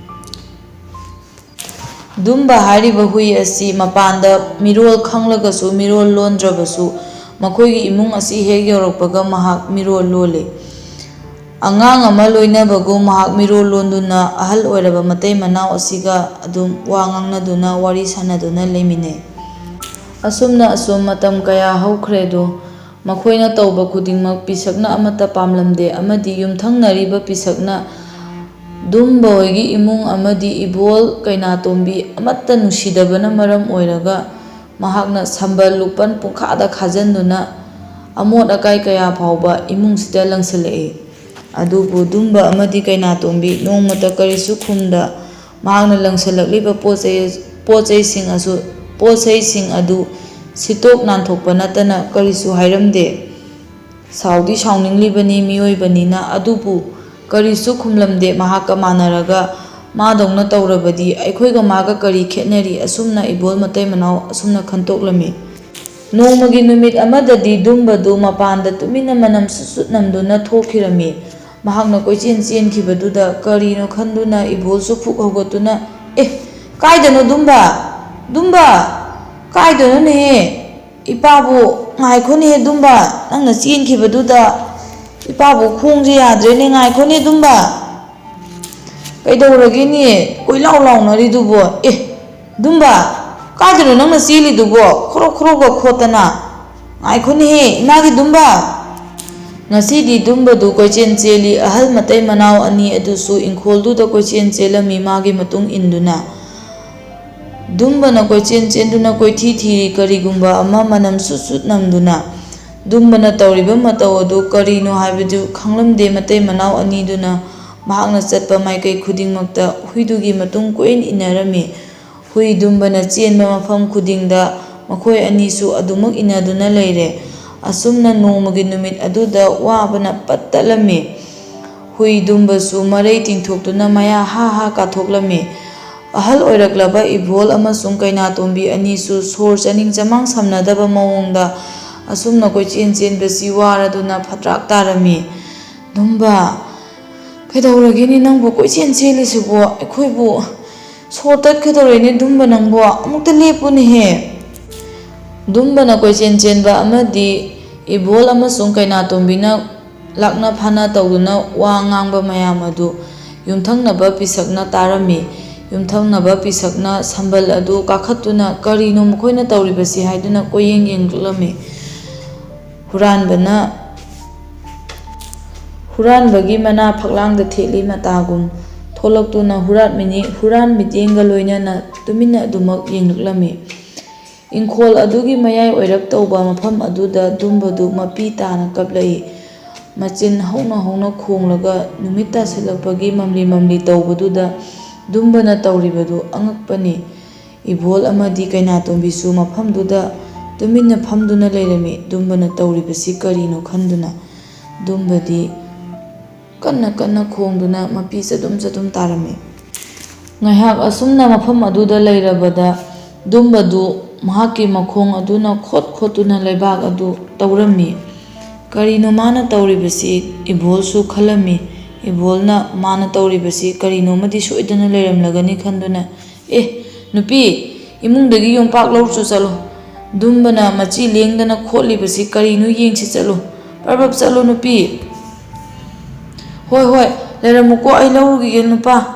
ꯗꯨꯝꯕ ꯍꯥꯏꯔꯤꯕ ꯍꯨꯏ ꯑꯁꯤ ꯃꯄꯥꯟꯗ ꯃꯤꯔꯣꯜ ꯈꯪꯂꯒꯁꯨ ꯃꯤꯔꯣꯜ ꯂꯣꯟꯗ꯭ꯔꯕꯁꯨ, ꯃꯈꯣꯏꯒꯤ ꯏꯃꯨꯡ ꯑꯁꯤ ꯍꯦꯛ ꯌꯧꯔꯛꯄꯒ ꯃꯍꯥꯛ ꯃꯤꯔꯣꯜ ꯂꯣꯜꯂꯤ꯫ ꯑꯉꯥꯡ ꯑꯃ ꯂꯣꯏꯅꯕꯒꯨꯝ ꯃꯍꯥꯛ ꯃꯤꯔꯣꯜ ꯂꯣꯟꯗꯨꯅ ꯑꯍꯜ ꯑꯣꯏꯔꯕ ꯃꯇꯩ ꯃꯅꯥꯎ ꯑꯁꯤꯒ ꯑꯗꯨꯝ ꯋꯥ ꯉꯥꯡꯅꯗꯨꯅ ꯋꯥꯔꯤ ꯁꯥꯟꯅꯗꯨꯅ ꯂꯩꯃꯤꯟꯅꯩ꯫ ꯑꯁꯨꯝꯅ ꯑꯁꯨꯝ ꯃꯇꯝ ꯀꯌꯥ ꯍꯧꯈ꯭ꯔꯦ ꯑꯗꯣ, ꯃꯈꯣꯏꯅ ꯇꯧꯕ ꯈꯨꯗꯤꯡꯃꯛ ꯄꯤꯁꯛꯅ ꯑꯃꯠꯇ ꯄꯥꯝꯂꯝꯗꯦ ꯑꯃꯗꯤ ꯌꯨꯝꯊꯪꯅꯔꯤꯕ ꯄꯤꯁꯛꯅ ꯗꯨꯝꯕ ꯍꯣꯏꯒꯤ ꯏꯃꯨꯡ ꯑꯃꯗꯤ ꯏꯕꯣꯜ ꯀꯩꯅꯥꯇꯣꯝꯕꯤ ꯑꯃꯠꯇ ꯅꯨꯡꯁꯤꯗꯕꯅ ꯃꯔꯝ ꯑꯣꯏꯔꯒ ꯃꯍꯥꯛꯅ ꯁꯝꯕꯜ ꯂꯨꯄꯟ ꯄꯨꯡꯈꯥꯗ ꯈꯥꯖꯤꯟꯗꯨꯅ ꯑꯃꯣꯠ ꯑꯀꯥꯏ ꯀꯌꯥ ꯐꯥꯎꯕ ꯏꯃꯨꯡꯁꯤꯗ ꯂꯪꯁꯤꯜꯂꯛꯏ꯫ ꯑꯗꯨꯕꯨ ꯗꯨꯝꯕ ꯑꯃꯗꯤ ꯀꯩꯅꯥꯇꯣꯝꯕꯤ ꯅꯣꯡꯃꯇ ꯀꯔꯤꯁꯨ ꯈꯨꯝꯗ ꯃꯍꯥꯛꯅ ꯂꯪꯁꯤꯜꯂꯛꯂꯤꯕ ꯄꯣꯠ ꯆꯩ, ꯄꯣꯠ ꯆꯩꯁꯤꯡ ꯑꯁꯨ, ꯄꯣꯠ ꯆꯩꯁꯤꯡ ꯑꯗꯨ ꯁꯤꯠꯇꯣꯛ ꯅꯥꯟꯊꯣꯛꯄ ꯅꯠꯇꯅ ꯀꯔꯤꯁꯨ ꯍꯥꯏꯔꯝꯗꯦ꯫ ꯁꯥꯎꯗꯤ ꯁꯥꯎꯅꯤꯡꯂꯤꯕꯅꯤ ꯃꯤꯑꯣꯏꯕꯅꯤꯅ, ꯑꯗꯨꯕꯨ ꯀꯔꯤꯁꯨ ꯈꯨꯝꯂꯝꯗꯦ꯫ ꯃꯍꯥꯛꯀ ꯃꯥꯟꯅꯔꯒ ꯃꯥꯗꯧꯅ ꯇꯧꯔꯕꯗꯤ ꯑꯩꯈꯣꯏꯒ ꯃꯥꯒ ꯀꯔꯤ ꯈꯦꯠꯅꯔꯤ? ꯑꯁꯨꯝꯅ ꯏꯕꯣꯜ ꯃꯇꯩ ꯃꯅꯥꯎ ꯑꯁꯨꯝꯅ ꯈꯟꯇꯣꯛꯂꯝꯃꯤ꯫ ꯅꯣꯡꯃꯒꯤ ꯅꯨꯃꯤꯠ ꯑꯃꯗꯗꯤ ꯗꯨꯝꯕꯗꯨ ꯃꯄꯥꯟꯗ ꯇꯨꯃꯤꯟꯅ ꯃꯅꯝ ꯁꯨꯠ ꯁꯨꯠ ꯅꯝꯗꯨꯅ ꯊꯣꯛꯈꯤꯔꯝꯃꯤ꯫ ꯃꯍꯥꯛꯅ ꯀꯣꯏꯆꯦꯟ ꯆꯦꯟꯈꯤꯕꯗꯨꯗ ꯀꯔꯤꯅꯣ ꯈꯟꯗꯨꯅ ꯏꯕꯣꯜꯁꯨ ꯐꯨꯛ ꯍꯧꯒꯠꯇꯨꯅ, "ꯑꯦ, ꯀꯥꯏꯗꯅꯣ ꯗꯨꯝꯕ? ꯗꯨꯝꯕ! ꯀꯥꯏꯗꯅꯣꯅꯦꯍꯦ? ꯏꯄꯥꯕꯨ, ꯉꯥꯏꯈꯣꯅꯦꯍꯦ ꯗꯨꯝꯕ, ꯅꯪꯅ ꯆꯦꯟꯈꯤꯕꯗꯨꯗ ꯏꯄꯥꯕꯨ ꯈꯣꯡꯁꯦ ꯌꯥꯗ꯭ꯔꯦꯅꯦ, ꯉꯥꯏꯈꯣꯅꯦ ꯗꯨꯝꯕ꯫ ꯀꯩꯗꯧꯔꯒꯦꯅꯦ? ꯀꯣꯏꯂꯥꯎ ꯂꯥꯎꯅꯔꯤꯗꯨꯕꯣ? ꯑꯦ, ꯗꯨꯝꯕ, ꯀꯥꯏꯗꯅꯣ ꯅꯪꯅ ꯆꯦꯜꯂꯤꯗꯨꯕꯣ? ꯈꯣꯔꯣꯛ ꯈꯣꯔꯣꯛꯀ ꯈꯣꯠꯇꯅ꯫ ꯉꯥꯏꯈꯣꯅꯦꯍꯦ, ꯏꯃꯥꯒꯤ ꯗꯨꯝꯕ!" ꯉꯁꯤꯗꯤ ꯗꯨꯝꯕꯗꯨ ꯀꯣꯏꯆꯦꯟ ꯆꯦꯜꯂꯤ꯫ ꯑꯍꯜ ꯃꯇꯩ ꯃꯅꯥꯎ ꯑꯅꯤ ꯑꯗꯨꯁꯨ ꯏꯪꯈꯣꯜꯗꯨꯗ ꯀꯣꯏꯆꯦꯟ ꯆꯦꯜꯂꯝꯃꯤ ꯃꯥꯒꯤ ꯃꯇꯨꯡ ꯏꯟꯗꯨꯅ꯫ ꯗꯨꯝꯕꯅ ꯀꯣꯏꯆꯦꯟ ꯆꯦꯟꯗꯨꯅ ꯀꯣꯏꯊꯤ ꯊꯤꯔꯤ, ꯀꯔꯤꯒꯨꯝꯕ ꯑꯃ ꯃꯅꯝ ꯁꯨꯠ ꯁꯨꯠ ꯅꯝꯗꯨꯅ꯫ ꯗꯨꯝꯕꯅ ꯇꯧꯔꯤꯕ ꯃꯇꯧ ꯑꯗꯨ ꯀꯔꯤꯅꯣ ꯍꯥꯏꯕꯗꯨ ꯈꯪꯂꯝꯗꯦ ꯃꯇꯩ ꯃꯅꯥꯎ ꯑꯅꯤꯗꯨꯅ꯫ ꯃꯍꯥꯛꯅ ꯆꯠꯄ ꯃꯥꯏꯀꯩ ꯈꯨꯗꯤꯡꯃꯛꯇ ꯍꯨꯏꯗꯨꯒꯤ ꯃꯇꯨꯡ ꯀꯣꯏꯏꯟ ꯏꯟꯅꯔꯝꯃꯤ꯫ ꯍꯨꯏ ꯗꯨꯝꯕꯅ ꯆꯦꯟꯕ ꯃꯐꯝ ꯈꯨꯗꯤꯡꯗ ꯃꯈꯣꯏ ꯑꯅꯤꯁꯨ ꯑꯗꯨꯃꯛ ꯏꯟꯅꯗꯨꯅ ꯂꯩꯔꯦ꯫ ꯑꯁꯨꯝꯅ ꯅꯣꯡꯃꯒꯤ ꯅꯨꯃꯤꯠ ꯑꯗꯨꯗ ꯋꯥꯕꯅ ꯄꯠ ꯇꯠꯂꯝꯃꯤ꯫ ꯍꯨꯏ ꯗꯨꯝꯕꯁꯨ ꯃꯔꯩ ꯇꯤꯡꯊꯣꯛꯇꯨꯅ ꯃꯌꯥ ꯍꯥ ꯍꯥ ꯀꯥꯊꯣꯛꯂꯝꯃꯤ꯫ ꯑꯍꯜ ꯑꯣꯏꯔꯛꯂꯕ ꯏꯕꯣꯜ ꯑꯃꯁꯨꯡ ꯀꯩꯅꯥꯇꯣꯝꯕꯤ ꯑꯅꯤꯁꯨ ꯁꯣꯔ ꯆꯥꯅꯤꯡ ꯆꯃꯥꯡ ꯁꯝꯅꯗꯕ ꯃꯑꯣꯡꯗ ꯑꯁꯨꯝꯅ ꯀꯣꯏꯆꯦꯟ ꯆꯦꯟꯕꯁꯤ ꯋꯥꯔꯗꯨꯅ ꯐꯠꯇ꯭ꯔꯥꯛ ꯇꯥꯔꯝꯃꯤ꯫ "ꯗꯨꯝꯕ, ꯀꯩꯗꯧꯔꯒꯦꯅꯦ ꯅꯪꯕꯨ ꯀꯣꯏꯆꯦꯟ ꯆꯦꯜꯂꯤꯁꯤꯕꯣ? ꯑꯩꯈꯣꯏꯕꯨ ꯁꯣꯔ ꯇꯠꯀꯗꯧꯔꯦꯅꯦ ꯗꯨꯝꯕ ꯅꯪꯕꯣ, ꯑꯃꯨꯛꯇ ꯂꯦꯞꯄꯨꯅꯦꯍꯦ!" ꯗꯨꯝꯕꯅ ꯀꯣꯏꯆꯦꯟ ꯆꯦꯟꯕ ꯑꯃꯗꯤ ꯏꯕꯣꯜ ꯑꯃꯁꯨꯡ ꯀꯩꯅꯥꯇꯣꯝꯕꯤꯅ ꯂꯥꯛꯅ ꯐꯥꯅ ꯇꯧꯗꯨꯅ ꯋꯥ ꯉꯥꯡꯕ ꯃꯌꯥꯝ ꯑꯗꯨ ꯌꯨꯝꯊꯪꯅꯕ ꯄꯤꯁꯛꯅ ꯇꯥꯔꯝꯃꯤ꯫ ꯌꯨꯝꯊꯪꯅꯕ ꯄꯤꯁꯛꯅ ꯁꯝꯕꯜ ꯑꯗꯨ ꯀꯥꯈꯠꯇꯨꯅ "ꯀꯔꯤꯅꯣ ꯃꯈꯣꯏꯅ ꯇꯧꯔꯤꯕꯁꯤ?" ꯍꯥꯏꯗꯨꯅ ꯀꯣꯏꯌꯦꯡ ꯌꯦꯡꯂꯛꯂꯝꯃꯤ꯫ ꯍꯨꯔꯥꯟꯕꯅ, ꯍꯨꯔꯥꯟꯕꯒꯤ ꯃꯅꯥ ꯐꯛꯂꯥꯡꯗ ꯊꯦꯠꯂꯤ ꯃꯇꯥꯒꯨꯝ ꯊꯣꯛꯂꯛꯇꯨꯅ ꯍꯨꯔꯥꯟ ꯃꯤꯅꯤ-, ꯍꯨꯔꯥꯟ ꯃꯤꯠꯌꯦꯡꯒ ꯂꯣꯏꯅꯅ ꯇꯨꯃꯤꯟꯅ ꯑꯗꯨꯃꯛ ꯌꯦꯡꯂꯛꯂꯝꯃꯤ꯫ ꯏꯪꯈꯣꯜ ꯑꯗꯨꯒꯤ ꯃꯌꯥꯏ ꯑꯣꯏꯔꯞ ꯇꯧꯕ ꯃꯐꯝ ꯑꯗꯨꯗ ꯗꯨꯝꯕꯗꯨ ꯃꯄꯤ ꯇꯥꯅ ꯀꯞꯂꯛꯏ꯫ ꯃꯆꯤꯟ ꯍꯧꯅ ꯍꯧꯅ ꯈꯣꯡꯂꯒ ꯅꯨꯃꯤꯠ ꯇꯥꯁꯤꯜꯂꯛꯄꯒꯤ ꯃꯝꯂꯤ ꯃꯝꯂꯤ ꯇꯧꯕꯗꯨꯗ ꯗꯨꯝꯕꯅ ꯇꯧꯔꯤꯕꯗꯨ ꯑꯉꯛꯄꯅꯤ꯫ ꯏꯕꯣꯜ ꯑꯃꯗꯤ ꯀꯩꯅꯥꯇꯣꯝꯕꯤꯁꯨ ꯃꯐꯝꯗꯨꯗ ꯇꯨꯃꯤꯟꯅ ꯐꯝꯗꯨꯅ ꯂꯩꯔꯝꯃꯤ꯫ ꯗꯨꯝꯕꯅ ꯇꯧꯔꯤꯕꯁꯤ ꯀꯔꯤꯅꯣ ꯈꯟꯗꯨꯅ ꯗꯨꯝꯕꯗꯤ ꯀꯟꯅ ꯀꯟꯅ ꯈꯣꯡꯗꯨꯅ ꯃꯄꯤ ꯆꯗꯨꯝ ꯆꯗꯨꯝ ꯇꯥꯔꯝꯃꯤ꯫ ꯉꯥꯏꯍꯥꯛ ꯑꯁꯨꯝꯅ ꯃꯐꯝ ꯑꯗꯨꯗ ꯂꯩꯔꯕꯗ ꯗꯨꯝꯕꯗꯨ ꯃꯍꯥꯛꯀꯤ ꯃꯈꯣꯡ ꯑꯗꯨꯅ ꯈꯣꯠ ꯈꯣꯠꯇꯨꯅ ꯂꯩꯕꯥꯛ ꯑꯗꯨ ꯇꯧꯔꯝꯃꯤ꯫ ꯀꯔꯤꯅꯣ ꯃꯥꯅ ꯇꯧꯔꯤꯕꯁꯤ? ꯏꯕꯣꯜꯁꯨ ꯈꯜꯂꯝꯃꯤ꯫ ꯏꯕꯣꯜꯅ ꯃꯥꯅ ꯇꯧꯔꯤꯕꯁꯤ ꯀꯔꯤꯅꯣꯃꯗꯤ ꯁꯣꯏꯗꯅ ꯂꯩꯔꯝꯂꯒꯅꯤ ꯈꯟꯗꯨꯅ, "ꯑꯦ, ꯅꯨꯄꯤ, ꯏꯃꯨꯡꯗꯒꯤ ꯌꯣꯝꯄꯥꯛ ꯂꯧꯔꯨꯆꯣ ꯆꯠꯂꯣ꯫ ꯗꯨꯝꯕꯅ ꯃꯆꯤ ꯂꯦꯡꯗꯅ ꯈꯣꯠꯂꯤꯕꯁꯤ ꯀꯔꯤꯅꯣ ꯌꯦꯡꯁꯤ ꯆꯠꯂꯨ꯫ ꯄ꯭ꯔꯞ ꯄ꯭ꯔꯞ ꯆꯠꯂꯨ ꯅꯨꯄꯤ꯫" "ꯍꯣꯏ, ꯍꯣꯏ, ꯂꯩꯔꯝꯃꯨꯀꯣ, ꯑꯩ ꯂꯧꯔꯨꯈꯤꯒꯦ ꯅꯨꯄꯥ꯫"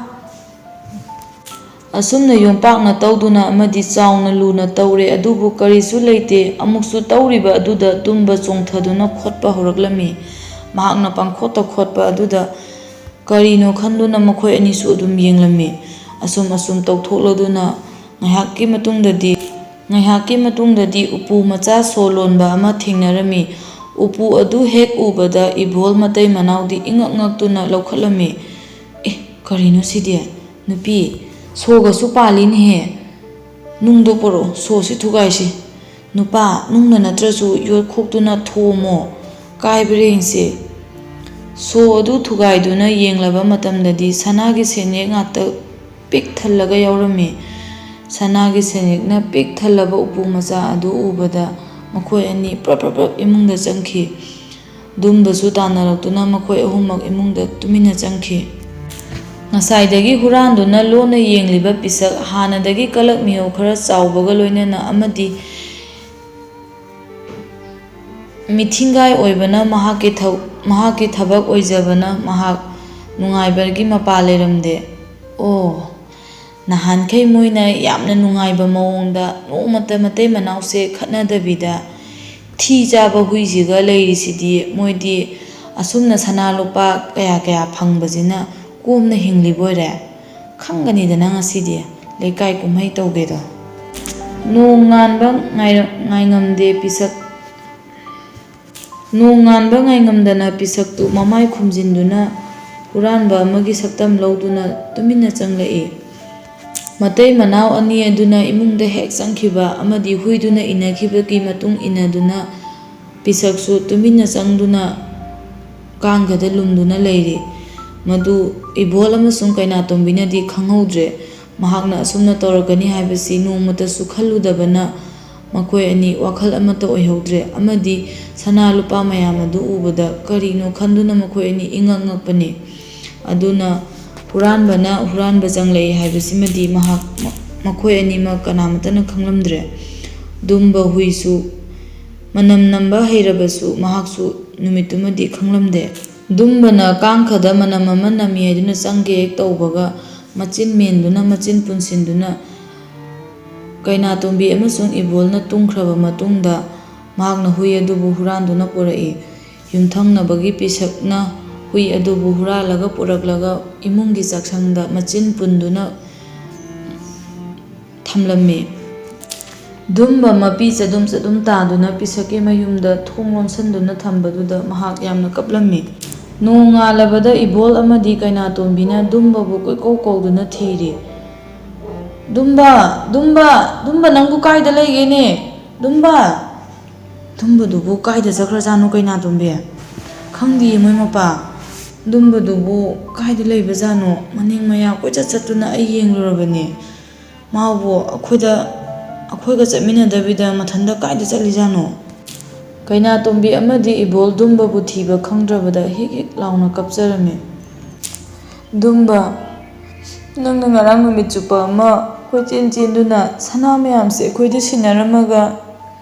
ꯑꯁꯨꯝꯅ ꯌꯣꯝꯄꯥꯛꯅ ꯇꯧꯗꯨꯅ ꯑꯃꯗꯤ ꯆꯥꯎꯅ ꯂꯨꯅ ꯇꯧꯔꯦ, ꯑꯗꯨꯕꯨ ꯀꯔꯤꯁꯨ ꯂꯩꯇꯦ꯫ ꯑꯃꯨꯛꯁꯨ ꯇꯧꯔꯤꯕ ꯑꯗꯨꯗ ꯗꯨꯝꯕ ꯆꯣꯡꯊꯗꯨꯅ ꯈꯣꯠꯄ ꯍꯧꯔꯛꯂꯝꯃꯤ꯫ ꯃꯍꯥꯛꯅ ꯄꯪꯈꯣꯠꯇ ꯈꯣꯠꯄ ꯑꯗꯨꯗ ꯀꯔꯤꯅꯣ ꯈꯟꯗꯨꯅ ꯃꯈꯣꯏ ꯑꯅꯤꯁꯨ ꯑꯗꯨꯝ ꯌꯦꯡꯂꯝꯃꯤ꯫ ꯑꯁꯨꯝ ꯑꯁꯨꯝ ꯇꯧꯊꯣꯛꯂꯗꯨꯅ ꯉꯥꯏꯍꯥꯛꯀꯤ ꯃꯇꯨꯡꯗꯗꯤ, ꯉꯥꯏꯍꯥꯛꯀꯤ ꯃꯇꯨꯡꯗꯗꯤ ꯎꯄꯨ ꯃꯆꯥ ꯁꯣ ꯂꯣꯟꯕ ꯑꯃ ꯊꯦꯡꯅꯔꯝꯃꯤ꯫ ꯎꯄꯨ ꯑꯗꯨ ꯍꯦꯛ ꯎꯕꯗ ꯏꯕꯣꯜ ꯃꯇꯩ ꯃꯅꯥꯎꯗꯤ ꯏꯉꯛ ꯉꯛꯇꯨꯅ ꯂꯧꯈꯠꯂꯝꯃꯤ꯫ "ꯑꯦ, ꯀꯔꯤꯅꯣ ꯁꯤꯗꯤ? ꯅꯨꯄꯤ, ꯁꯣꯒꯁꯨ ꯄꯥꯜꯂꯤꯅꯦꯍꯦ꯫ ꯅꯨꯡꯗꯣ ꯄꯣꯔꯛꯑꯣ, ꯁꯣꯁꯤ ꯊꯨꯒꯥꯏꯁꯤ꯫ ꯅꯨꯄꯥ, ꯅꯨꯡꯅ ꯅꯠꯇ꯭ꯔꯁꯨ ꯌꯣꯠꯈꯣꯛꯇꯨꯅ ꯊꯣꯝꯃꯣ, ꯀꯥꯏꯕ꯭ꯔꯥ ꯌꯦꯡꯁꯤ꯫" ꯁꯣ ꯑꯗꯨ ꯊꯨꯒꯥꯏꯗꯨꯅ ꯌꯦꯡꯂꯕ ꯃꯇꯝꯗꯗꯤ ꯁꯅꯥꯒꯤ ꯁꯦꯟꯌꯦꯛ ꯉꯥꯛꯇ ꯄꯤꯛ ꯊꯜꯂꯒ ꯌꯥꯎꯔꯝꯃꯤ꯫ ꯁꯅꯥꯒꯤ ꯁꯦꯟꯌꯦꯛꯅ ꯄꯤꯛ ꯊꯜꯂꯕ ꯎꯄꯨ ꯃꯆꯥ ꯑꯗꯨ ꯎꯕꯗ ꯃꯈꯣꯏ ꯑꯅꯤ ꯄ꯭ꯔꯞ ꯄ꯭ꯔꯞ ꯄ꯭ꯔꯞ ꯏꯃꯨꯡꯗ ꯆꯪꯈꯤ꯫ ꯗꯨꯝꯕꯁꯨ ꯇꯥꯟꯅꯔꯛꯇꯨꯅ ꯃꯈꯣꯏ ꯑꯍꯨꯝꯃꯛ ꯏꯃꯨꯡꯗ ꯇꯨꯃꯤꯟꯅ ꯆꯪꯈꯤ꯫ ꯉꯁꯥꯏꯗꯒꯤ ꯍꯨꯔꯥꯟꯗꯨꯅ ꯂꯣꯟꯅ ꯌꯦꯡꯂꯤꯕ ꯄꯤꯁꯛ, ꯍꯥꯟꯅꯗꯒꯤ ꯀꯂꯛ ꯃꯤꯍꯧ ꯈꯔ ꯆꯥꯎꯕꯒ ꯂꯣꯏꯅꯅ ꯑꯃꯗꯤ ꯃꯤꯊꯤꯡꯒꯥꯏ ꯑꯣꯏꯕꯅ ꯃꯍꯥꯛꯀꯤ ꯊꯧ-, ꯃꯍꯥꯛꯀꯤ ꯊꯕꯛ ꯑꯣꯏꯖꯕꯅ ꯃꯍꯥꯛ ꯅꯨꯡꯉꯥꯏꯕꯒꯤ ꯃꯄꯥ ꯂꯩꯔꯝꯗꯦ꯫ ꯑꯣ, ꯅꯍꯥꯟꯈꯩ ꯃꯣꯏꯅ ꯌꯥꯝꯅ ꯅꯨꯡꯉꯥꯏꯕ ꯃꯑꯣꯡꯗ ꯅꯣꯡꯃꯇ ꯃꯇꯩ ꯃꯅꯥꯎꯁꯦ ꯈꯠꯅꯗꯕꯤꯗ ꯊꯤ ꯆꯥꯕ ꯍꯨꯏꯁꯤꯒ ꯂꯩꯔꯤꯁꯤꯗꯤ, ꯃꯣꯏꯗꯤ ꯑꯁꯨꯝꯅ ꯁꯅꯥ ꯂꯨꯄꯥ ꯀꯌꯥ ꯀꯌꯥ ꯐꯪꯕꯁꯤꯅ ꯀꯣꯝꯅ ꯍꯤꯡꯂꯤꯕꯣꯏꯔꯦ꯫ ꯈꯪꯒꯅꯤꯗꯅ ꯉꯁꯤꯗꯤ ꯂꯩꯀꯥꯏ ꯀꯨꯝꯍꯩ ꯇꯧꯒꯦꯗꯣ꯫ ꯅꯣꯡ ꯉꯥꯟꯕ ꯉꯥꯏꯔ-, ꯉꯥꯏꯉꯝꯗꯦ ꯄꯤꯁꯛ꯫ ꯅꯣꯡꯉꯥꯟꯕ ꯉꯥꯏꯉꯝꯗꯅ ꯄꯤꯁꯛꯇꯨ ꯃꯃꯥꯏ ꯈꯨꯝꯖꯤꯟꯗꯨꯅ ꯍꯨꯔꯥꯟꯕ ꯑꯃꯒꯤ ꯁꯛꯇꯝ ꯂꯧꯗꯨꯅ ꯇꯨꯃꯤꯟꯅ ꯆꯪꯂꯛꯏ꯫ ꯃꯇꯩ ꯃꯅꯥꯎ ꯑꯅꯤ ꯑꯗꯨꯅ ꯏꯃꯨꯡꯗ ꯍꯦꯛ ꯆꯪꯈꯤꯕ ꯑꯃꯗꯤ ꯍꯨꯏꯗꯨꯅ ꯏꯟꯅꯈꯤꯕꯒꯤ ꯃꯇꯨꯡ ꯏꯟꯅꯗꯨꯅ ꯄꯤꯁꯛꯁꯨ ꯇꯨꯃꯤꯟꯅ ꯆꯪꯗꯨꯅ ꯀꯥꯡꯈꯗ ꯂꯨꯝꯗꯨꯅ ꯂꯩꯔꯤ꯫ ꯃꯗꯨ ꯏꯕꯣꯜ ꯑꯃꯁꯨꯡ ꯀꯩꯅꯥꯇꯣꯝꯕꯤꯅꯗꯤ ꯈꯪꯍꯧꯗ꯭ꯔꯦ꯫ ꯃꯍꯥꯛꯅ ꯑꯁꯨꯝꯅ ꯇꯧꯔꯛꯀꯅꯤ ꯍꯥꯏꯕꯁꯤ ꯅꯣꯡꯃꯇꯁꯨ ꯈꯜꯂꯨꯗꯕꯅ ꯃꯈꯣꯏ ꯑꯅꯤ ꯋꯥꯈꯜ ꯑꯃꯠꯇ ꯑꯣꯏꯍꯧꯗ꯭ꯔꯦ ꯑꯃꯗꯤ ꯁꯅꯥ ꯂꯨꯄꯥ ꯃꯌꯥꯝ ꯑꯗꯨ ꯎꯕꯗ ꯀꯔꯤꯅꯣ ꯈꯟꯗꯨꯅ ꯃꯈꯣꯏ ꯑꯅꯤ ꯏꯉꯛ ꯉꯛꯄꯅꯤ꯫ ꯑꯗꯨꯅ ꯍꯨꯔꯥꯟꯕꯅ ꯍꯨꯔꯥꯟꯕ ꯆꯪꯂꯛꯏ ꯍꯥꯏꯕꯁꯤꯃꯗꯤ ꯃꯍꯥꯛ, ꯃꯈꯣꯏ ꯑꯅꯤꯃꯛ ꯀꯅꯥꯃꯠꯇꯅ ꯈꯪꯂꯝꯗ꯭ꯔꯦ꯫ ꯗꯨꯝꯕ ꯍꯨꯏꯁꯨ ꯃꯅꯝ ꯅꯝꯕ ꯍꯩꯔꯕꯁꯨ ꯃꯍꯥꯛꯁꯨ ꯅꯨꯃꯤꯠꯇꯨꯃꯗꯤ ꯈꯪꯂꯝꯗꯦ꯫ ꯗꯨꯝꯕꯅ ꯀꯥꯡꯈꯗ ꯃꯅꯝ ꯑꯃ ꯅꯝꯃꯤ ꯍꯥꯏꯗꯨꯅ ꯆꯪꯒꯦ ꯍꯦꯛ ꯇꯧꯕꯒ ꯃꯆꯤꯟ ꯃꯦꯟꯗꯨꯅ ꯃꯆꯤꯟ ꯄꯨꯟꯁꯤꯟꯗꯨꯅ ꯀꯩꯅꯥꯇꯣꯝꯕꯤ ꯑꯃꯁꯨꯡ ꯏꯕꯣꯜꯅ ꯇꯨꯝꯈ꯭ꯔꯕ ꯃꯇꯨꯡꯗ ꯃꯍꯥꯛꯅ ꯍꯨꯏ ꯑꯗꯨꯕꯨ ꯍꯨꯔꯥꯟꯗꯨꯅ ꯄꯨꯔꯛꯏ꯫ ꯌꯨꯝꯊꯪꯅꯕꯒꯤ ꯄꯤꯁꯛꯅ ꯍꯨꯏ ꯑꯗꯨꯕꯨ ꯍꯨꯔꯥꯜꯂꯒ ꯄꯨꯔꯛꯂꯒ ꯏꯃꯨꯡꯒꯤ ꯆꯥꯛꯁꯪꯗ ꯃꯆꯤꯟ ꯄꯨꯟꯗꯨꯅ ꯊꯝꯂꯝꯃꯤ꯫ ꯗꯨꯝꯕ ꯃꯄꯤ ꯆꯗꯨꯝ ꯆꯗꯨꯝ ꯇꯥꯗꯨꯅ ꯄꯤꯁꯛꯀꯤ ꯃꯌꯨꯝꯗ ꯊꯣꯡ ꯂꯣꯟꯁꯤꯟꯗꯨꯅ ꯊꯝꯕꯗꯨꯗ ꯃꯍꯥꯛ ꯌꯥꯝꯅ ꯀꯞꯂꯝꯃꯤ꯫ ꯅꯣꯡꯉꯥꯜꯂꯕꯗ ꯏꯕꯣꯜ ꯑꯃꯗꯤ ꯀꯩꯅꯥꯇꯣꯝꯕꯤꯅ ꯗꯨꯝꯕꯕꯨ ꯀꯣꯏꯀꯧ ꯀꯧꯗꯨꯅ ꯊꯤꯔꯤ꯫ "ꯗꯨꯝꯕ, ꯗꯨꯝꯕ, ꯗꯨꯝꯕ ꯅꯪꯕꯨ ꯀꯥꯏꯗ ꯂꯩꯒꯦꯅꯦ? ꯗꯨꯝꯕ!" ꯗꯨꯝꯕꯗꯨꯕꯨ ꯀꯥꯏꯗ ꯆꯠꯈ꯭ꯔꯖꯥꯠꯅꯣ ꯀꯩꯅꯥꯇꯣꯝꯕꯤ? ꯈꯪꯗꯤꯌꯦ ꯃꯣꯏ ꯃꯄꯥ꯫ ꯗꯨꯝꯕꯗꯨꯕꯨ ꯀꯥꯏꯗ ꯂꯩꯕꯖꯥꯠꯅꯣ? ꯃꯅꯤꯡ ꯃꯌꯥ ꯀꯣꯏꯆꯠ ꯆꯠꯇꯨꯅ ꯑꯩ ꯌꯦꯡꯂꯨꯔꯕꯅꯦ꯫ ꯃꯥꯕꯨ ꯑꯩꯈꯣꯏꯗ, ꯑꯩꯈꯣꯏꯒ ꯆꯠꯃꯤꯟꯅꯗꯕꯤꯗ ꯃꯊꯟꯇ ꯀꯥꯏꯗ ꯆꯠꯂꯤꯖꯥꯠꯅꯣ? ꯀꯩꯅꯥꯇꯣꯝꯕꯤ ꯑꯃꯗꯤ ꯏꯕꯣꯜ ꯗꯨꯝꯕꯕꯨ ꯊꯤꯕ ꯈꯪꯗ꯭ꯔꯕꯗ ꯍꯤꯛ ꯍꯤꯛ ꯂꯥꯎꯅ ꯀꯞꯆꯔꯝꯃꯤ꯫ "ꯗꯨꯝꯕ, ꯅꯪꯅ ꯉꯔꯥꯡ ꯅꯨꯃꯤꯠ ꯆꯨꯞꯄ ꯑꯃ ꯀꯣꯏꯆꯦꯟ ꯆꯦꯟꯗꯨꯅ ꯁꯅꯥ ꯃꯌꯥꯝꯁꯦ ꯑꯩꯈꯣꯏꯗ ꯁꯤꯟꯅꯔꯝꯃꯒ